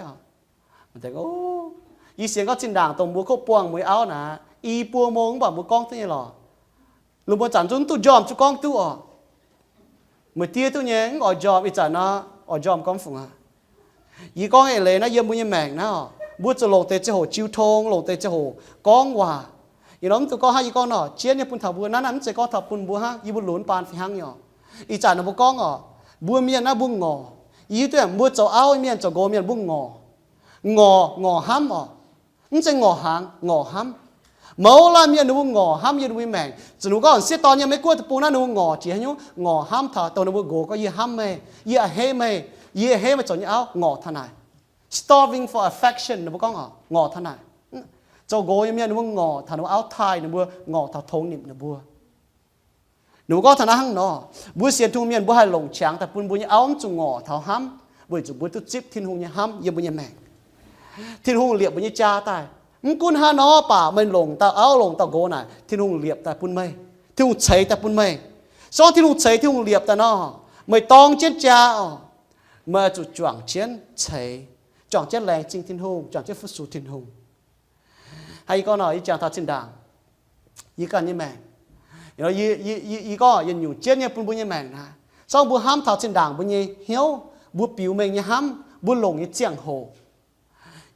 Yie sienx gorngv zinh ndaangc dongh mbuo kov buangh mbuo nyei auv naaic, i buo mong mv baac mbuo gorngv duqv nyei lorqc. Lungh mbuo zanc zungv duqv njormh zungv gorngv duqv oc. Meih diev duqv nyei, mv oix njormh, ih zanc nor oix njormh gorngv fungc aqv. Yie gorngv eix leiz naaiv yiem mbuo nyei maengc naaiv oc, mbuo zuqc longc deix ziangh hoc jiu tong, longc deix ziangh hoc gorngv waac. Ih nor mv zuqc gorngv hnangv yie gorngv nor, jienv nyei bun taux mbuo naaiv, naaiv mv zeiz gorngv taux bun mbuo hnangv, yie mbuo lunx baan fih hnangv nyei oc. Ih zanc nor mbuo gorngv oc, mbuo mienh naaiv mbuo ngorc. Yie hiuv duqv mbuo zoux auv mienh, zoux nqox mienh mbuo ngorc. Ngorc, ngorc hnamv oc. Mv zeiz ngorc hnaangx, ngorc hnamv. Mouz laanh mienh ninh mbuo ngorc hnamv yiem ninh mbuo nyei maengc. Zuqc ninh mbuo gorngv sieqv dorn yiem Meiv Guoqv deic-bung naaiv, ninh mbuo ngorc jiex haaix nyungc? Ngorc hnamv taux dongh ninh mbuo nqox gorngv, yie hnamv meih, yie a'hneiv meih, yie a'hneiv meih zoux nyei auv, ngorc taux naaic. Starving for affection, ninh mbuo gorngv oc, ngorc taux naaic. Zoux nqox nyei mienh ninh mbuo ngorc taux ninh mbuo auv taaih ninh mbuo, ngorc taux tongx nimc ninh mbuo. Ninh mbuo gorngv taux naaiv hnangv nor, mbuo sienx Tin-Hungh mienh mbuo haih longc qangx daaih bun mbuo nyei auv mv zuqc ngorc taux hnamv, weic zuqc mbuo duqv zipv Tin-Hungh nyei hnamv yiem mbuo nyei maengc. Tin-Hungh liepc mbuo nyei jaa daaih, mv gunv haaix nor baac meih longc dauh auv longc dauh nqox naaic, Tin-Hungh liepc daaih bun meih. Tin-Hungh ceix daaih bun meih. Se gorngv Tin-Hungh ceix, Tin-Hungh liepc daaih nor, meih dorng jienv jaa oc, meih oix zuqc juangc jienv ceix, juangc jienv laengz zingh Tin-Hungh, juangc jienv fu-sux Tin-Hungh. Hnangv yie gorngv nor, yie jangx taux zinh ndaangc yie ganh nyei maengc, yie gorngv yietc nyungc jienv nyei bun mbuo nyei maengc naaiv. Se gorngv mbuo hnamv taux zinh ndaangc mbuo nyei hnyouv, mbuo biux mengh nyei hnamv, mbuo longc nyei ziangh hoc.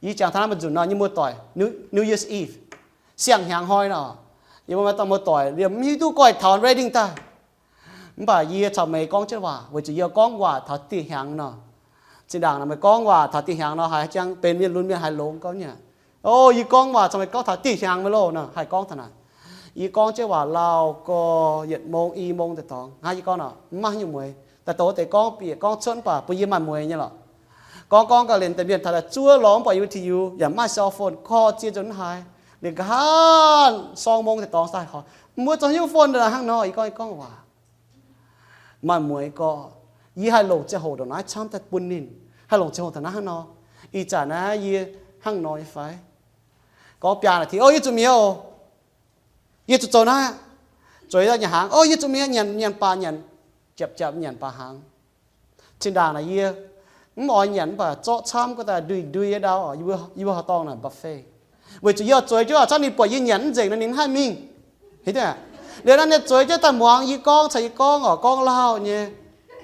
Yie jangx taux naaiv maaih nzunc nor, yie muoz-doic, New, New Year's Eve, siang-hnyangx hnoi nor, yie muoz-doic liemh mv hiuv duqv goiv taux Reading daaih. Mv baac yie caux meih gorngv jienv waac, weic zuqc yie gorngv waac taux dieh hnyangx nor. Zinh ndaangc nor meih gorngv waac taux dieh hnyangx nor, haiz jangx benx mienh lunx mienh haiz longx gorngv nyei. O, yie gorngv waac caux meih gorngv taux dieh hnyangx meih loh nor, haih gorngv taux naaic. Yie gorngv jienv waac lauh gorx yietc mong i mong deix dorngx hnangv. Yie gorngv nor, mv maaih haaix nyungc mueiz. Daaih douz deix gorngv bieqc gorngv cuotv mv baac bun yie maaih mueiz nyei lorqc. Gorngv gorngv gauh lienz deix mienh taux daaih zuov lorz mv buatc yie wuov ti yie yaac mv maaih cell phone, korv zieqv nzunc mv haiz. Liuz nqa'haav sorng mong deix dorngx daaih hoic, mbuo zoux haaix nyungc phone hnangv nor. Yie gorngv, yie gorngv waac maaih mueiz gorx. Yie haih longc ziangh hoc ndongc naaiv camv daaih bun ninh, haih longc ziangh hoc taux naaiv hnangv nor. Ih zanc naaiv yie hnangv nor nyei fai? Gorngv biaa naaic tih, o, yie zuqc mi'aqv oc. Yie zuqc zoux naaiv aqv. Zueiz nyanc hnaangx, o, yie zuqc mi'aqv. Nyanc, nyanc baac nyanc, japc japc nyanc baac hnaangx. Zinh ndaangc naaic yie mv oix nyanc mv baac zorqv camv guov daaih ndui ndui nyei ndau, yie mbuo horqc dorngh naaic buffet. Weic zuqc yie oix zueiz jienv oc, camv ninh buatc yie nyanc mv nzengc nor ninh haih mingh. Liuz naaiv ninh zueiz jienv daaih muangx yie gorngv, caux yie gorngv oc, gorngv lauh nyei,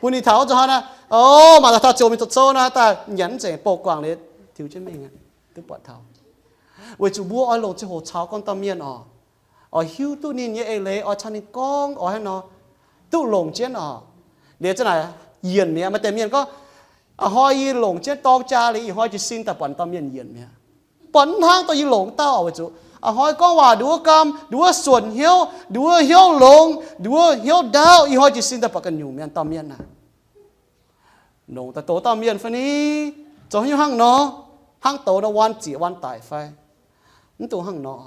bun ninh taux wuov zanc hnoi naaiv, o, mangc taux taux ziouc mingh zoux cou naaiv daaih nyanc mv nzengc, bouh guangc liuz tiux jienv mingh, duqv buatc taux. Weic zuqc mbuo oix longc ziangh hoc caux gorngv dauh mienh oc, oix hiuv duqv ninh nyei eix leiz, oix caux ninh gorngv, oix hnangv nor duqv longc jienv oc. Liuz za'naaic yienc mi'aqv. Maaih deix mienh gorngv, a'hnoi yie longc jienv dorng jaa liuz, ih hnoi jiez sin daaih buatc dauh mienh yienc mi'aqv. Buatc mv hnangv dorh yie longc dauh oc. Weic zuqc a'hnoi gorngv waac nduov wuov gaam, nduov wuov suonc hnyouv, nduov wuov hnyouv longx, nduov wuov hnyouv ndaauv, ih hnoi jiez sin daaih buatc ganh nyungc mienh, dauh mienh naaic. Longc daaih douz dauh mienh fai ni? Zoux haaix nyungc hnangv nor? Hnangv douz nor waan zieqc waan daic fai? Mv dungx hnangv nor.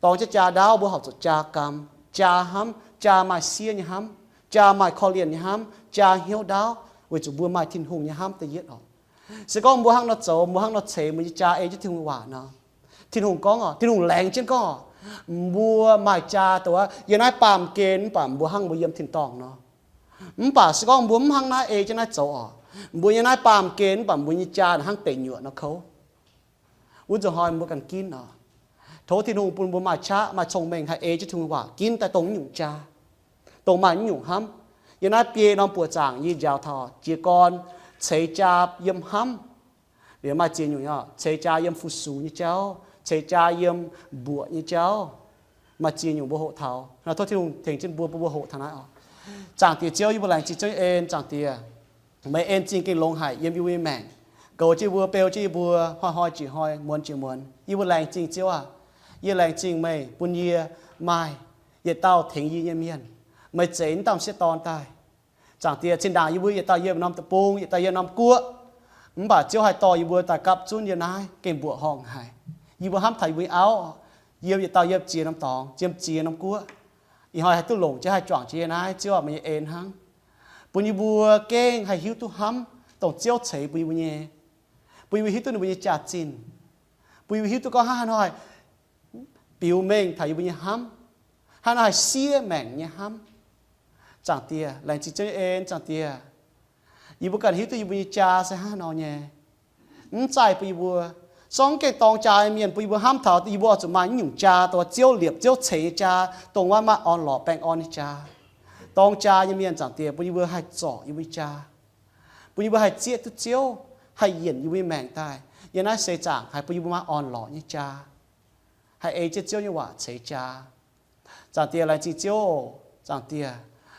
Dorng jienv jaa ndaauv mbuo horpc zuqc jaa gaam, jaa hnamv, jaa maaih siev nyei hnamv, jaa maaih korv-lienh nyei hnamv, jaa hnyouv ndaauv, weic zuqc mbuo maaih Tin-Hungh nyei hnamv da'yietv oc. Se gorngv mbuo hnangv nor zoux, mbuo hnangv nor ceix mbuo nyei jaa ei jienv Tin-Hungh waac nor, Tin-Hungh gorngv oc, Tin-Hungh laengz jienv gorngv oc, mbuo maaih jaa dongh wuov yiem naaiv baamh gen mv baac mbuo hnangv mbuo yiem tin-dorngh nor. Mv baac se gorngv mbuo mv hnangv naaiv ei jienv naaiv zoux oc, mbuo yiem naaiv baamh gen mv baac mbuo nyei jaa hnangv deic nyuoqc nor kouv. Wuov nzunc hnoi mbuo ganh ginv oc. Tov Tin-Hungh bun mbuo maaih qaqv, maaih cong-mengh haih ei jienv Tin-Hungh waac ginv daaih dongh nyungc jaa, dongh maaih nyungc hnamv. Yiem naaiv biei norm buoqc zaangc yie njaaux taux jiez gorn ceix jaa yiem hnamv. Liuz maaih ziex nyungc ceix jaa yiem fu-sux nyei jauv, ceix jaa yiem mbuoqc nyei jauv. Maaih ziex nyungc mbuo hoqc taux. Tov Tin-Hungh tengx jienv mbuo, bun mbuo hoqc taux naaiv oc. Zaangc Diex Ziouv, yie mbuo laengz zingh Ziouv nyei en. Zaangc Diex, meih en zingh gengh longx haic yiem yie mbuo nyei maengc, goux jienv mbuo, beu jienv yie mbuo hnoi-hnoi jiex hnoi, muonz jiex muonz. Yie mbuo laengz zingh Ziouv aac. Yie laengz zingh meih bun yie maaih yietc dauh tengx yie nyei mienh. Meih zeix naaiv dauh m'sieqv dorn daaih. Zaangc Diex, zinh ndaangc yie mbuo yietc dauh yiem norm deic-bung, yietc dauh yiem norm guoqv, mv baac Ziouv haih dorh yie mbuo daaih gapv zunv yiem naaiv gengh mbuoqc horngh haic. Yie mbuo hnamv taux yie mbuo nyei auv, yiem yietc dauh yiem ziex norm dorngx, yiem ziex norm guoqv. Ih hnoi haih duqv longc jienv haih juangc jienv yiem naaiv, Ziouv aac, meih nyei en hnangv. Bun yie mbuo gengh haih hiuv duqv hnamv dongh Ziouv ceix bun yie mbuo nyei, bun yie mbuo hiuv duqv ninh mbuo nyei jaax-zinh, bun yie mbuo hiuv duqv gorngv hnangv haaix nor haih biux mengh taux yie mbuo nyei hnamv, hnangv haaix nor haih siev maengc nyei hnamv. Zaangc Diex, laengz zingh Ziouv nyei en. Zaangc Diex, yie mbuo ganh hiuv duqv yie mbuo nyei jaa se hnangv haaix nor nyei. Mv zaih bun yie mbuo, zorngv gengh dorng jaa nyei mienh, bun yie mbuo hnamv taux yie mbuo oix zuqc maaih naaiv nyungc jaa, dongh Ziouv liepc Ziouv ceix nyei jaa, dongh maaih orn-lorqc baengh orn nyei jaa. Dorng jaa nyei mienh, Zaangc Diex, bun yie mbuo haih zorc yie mbuo nyei jaa, bun yie mbuo haih zieqv duqv Ziouv, haih yienc yie mbuo nyei maengc daaih yiem naaiv seix zaangc, haih bun yie mbuo maaih orn-lorqc nyei jaa, haih ei jienv Ziouv nyei waac ceix jaa. Zaangc Diex, laengz zingh Ziouv oc. Zaangc Diex,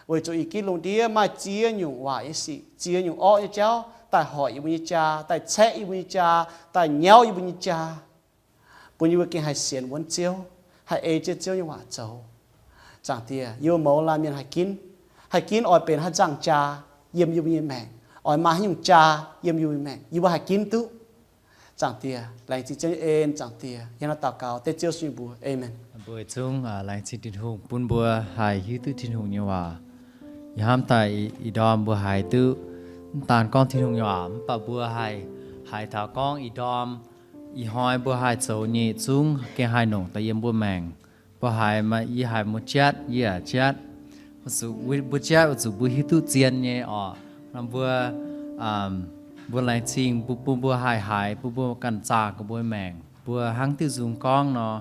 weic zuqc ih ginv lungh ndiev maaih ziex nyungc waaic nyei sic, ziex nyungc orqv nyei jauv daaih hoic yie mbuo nyei jaa, daaih caeqv yie mbuo nyei jaa, daaih nyauv yie mbuo nyei jaa, bun yie mbuo gengh haih sienx wuonv Ziouv, haih ei jienv Ziouv nyei waac zoux. Zaangc Diex, yie mbuo mouz laanh mienh haih ginv, haih ginv oix benx haaix nzangc jaa yiem yie mbuo nyei maengc, oix maaih haaix nyungc jaa yiem yie mbuo nyei maengc, yie mbuo haih ginv duqv. Zaangc Diex, laengz zingh Ziouv nyei en. Zaangc Diex, yie hnangv naaiv daux gaux dengv Ziouv Yesu nyei mbuox. Aamen. Mbuo zungv laengz zingh Tin-Hungh bun mbuo haih hiuv duqv Tin-Hungh nyei waac. Yie hnamv daaih ih ndorm mbuo haiz duqv mv daan gorngv Tin-Hungh nyei waac, mv baac mbuo haih haiz taux gorngv ih ndorm ih hnoi mbuo haih zoux nyei zungv gengh haih nongc daaih yiem mbuo maengc. Mbuo haiz maaih, yie haiz mbuo jatv, yie yaac jatv. Mbuo jatv weic zuqc mbuo hiuv duqv zien nyei oc. Nor mbuo, mbuo laengz zingh bun mbuo haih haiz, bun mbuo ganh zaah gorngv mbuo maengc, mbuo hnangv diuh nzung gorngv nor,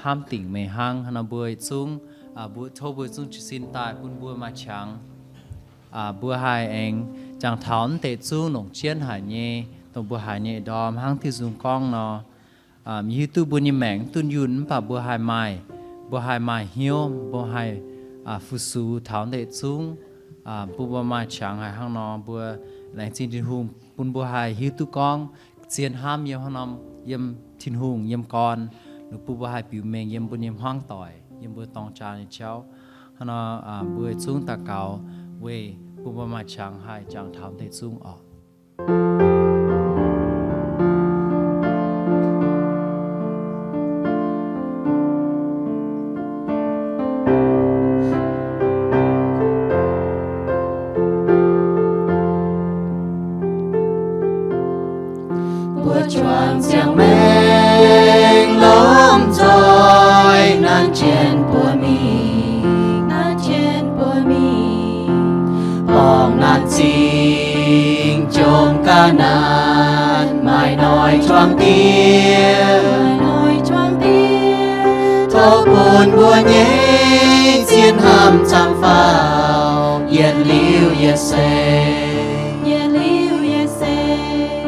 hnamv dingc meih hnangv. Nor mbuo zungv, mbuo tov mbuo zungv jiez sin daaih bun mbuo maaih qangx. Mbuo haih aengx jangx taux mv deix zungv longc jienv haic nyei, dongh mbuo haiz nyei ndorm hnangv diuh nzung gorngv nor. Yie hiuv duqv mbuo nyei maengc mv dunh yunh mv baac mbuo haih maaih, mbuo haih maaih hnyouv, mbuo haih fu-sux taux mv deix zungv, bun mbuo maaih qangx haic hnangv nor. Mbuo laengz zingh Tin-Hungh bun mbuo haih hiuv duqv gorngv zien hnamv yiem hnangv norm, yiem Tin-Hungh, yiem gorn, ninh bun mbuo haih biux mengh yiem mbuo nyei hmuangv doic. yiem mbuo dorng jaa nyei jauv. Hnangv nor, mbuo zungv daux gaux weic bun mbuo maaih qangx haih jangx taux deix zungv oc. Mbuo juangc ziangh maengc lomh nzoih nanv jienv mbuo mingh, nanv jienv mbuo mingh, borngz naanc zingh jomc ga'naaiv maaih noic juangc diev, maaih noic juangc diev. Tov bun mbuo nyei zien hnamv camv faaux yietc liuz yietc seix, yietc liuz yietc seix,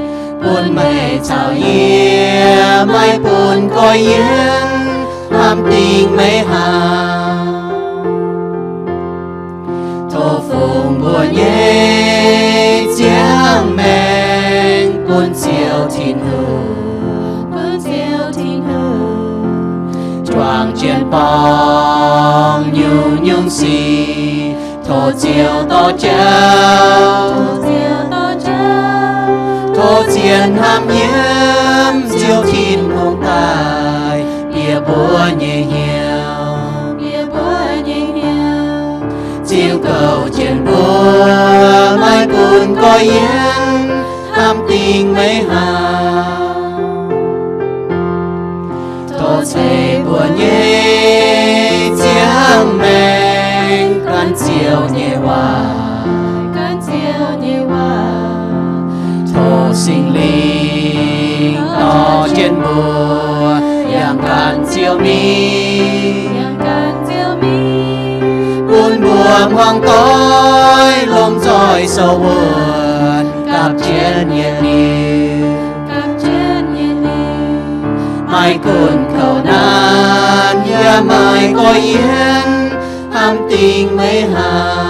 bun meih caux yie maiv bun goiv yienv hnamv dingc meih haaix. Tov fungx mbuo nyei ziangh maengc bun Ziouv Tin-Hungh, bun Ziouv Tin-Hungh, juangc jienv borngz nyungc-nyungc sic. Tov Ziouv dorh jauv, tov Ziouv dorh jauv, tov zien hnamv yiem Ziouv Tin-Hungh daaih bieqc mbuo nyei hnyouv, bieqc mbuo nyei hnyouv, ziux gouv jienv mbuo, maiv bun goiv yienv hnamv dingc meih haaix. Tov ceix mbuo nyei ziangh maengc gan Ziouv nyei waac, gan Ziouv nyei waac. Tov Singx Lingh dorh jienv mbuo yangh gan Ziouv mingh, yangh gan Ziouv mingh, bun mbuo hmuangv doic lomh nzoih sou wuonc gapv jienv yietc liuz, gapv jienv yietc liuz, maiv gunv kouv naanc yaac maiv goiv yienv hnamv dingc meih haaix.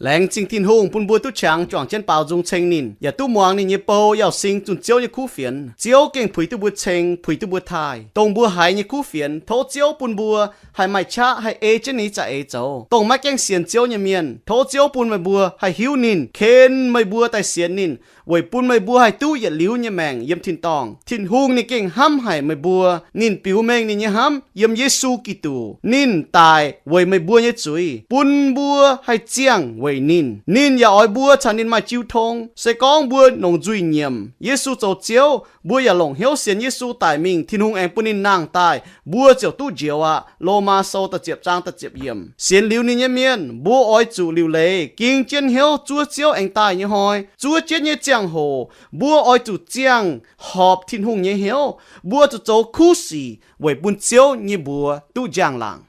Laengz zingh Tin-Hungh bun mbuo duqv qangx juangc jienv baaux nzung ceng ninh, yaac duqv muangx ninh nyei bou, yaac sing zunh Ziouv nyei kuv fienx. Ziouv gengh puix duqv mbuo ceng, puix duqv mbuo taaih, dongh mbuo haiz nyei kuv fienx. Tov Ziouv bun mbuo haih maaih qaqv haih ei jienv ninh nyei za'eix zoux, dongh maiv gaengh sienx Ziouv nyei mienh. Tov Ziouv bun meih mbuo haih hiuv ninh, ken meih mbuo daaih sienx ninh, weic bun meih mbuo haih duqv yietc liuz nyei maengc yiem tin-dorngh. Tin-Hungh ninh gengh hnamv haic meih mbuo. Ninh biux mengh ninh nyei hnamv yiem Yesu Giduc. Ninh daic weic meih mbuo nyei zuiz, bun mbuo haih ziangh weic ninh. Ninh yaac oix mbuo caux ninh maaih jiu tong. Se gorngv mbuo nongc nzuih nyiemc Yesu zoux Ziouv, mbuo yaac longc hnyouv sienx Yesu daic mingh, Tin-Hungh aengx bun ninh nangh daaih, mbuo ziouc duqv njoux aqv. Lomaa Sou da'ziepc zaang da'ziepc yiemc. Sienx liuz ninh nyei mienh, mbuo oix zuqc liuc leiz ging jienv hnyouv zuov Ziouv aengx daaih nyei hnoi. Zuov jienv nyei ziangh hoc mbuo oix zuqc ziangh horpc Tin-Hungh nyei hnyouv. Mbuo zuqc zoux kuv sic weic bun Ziouv nyei mbuox duqv njang-laangc.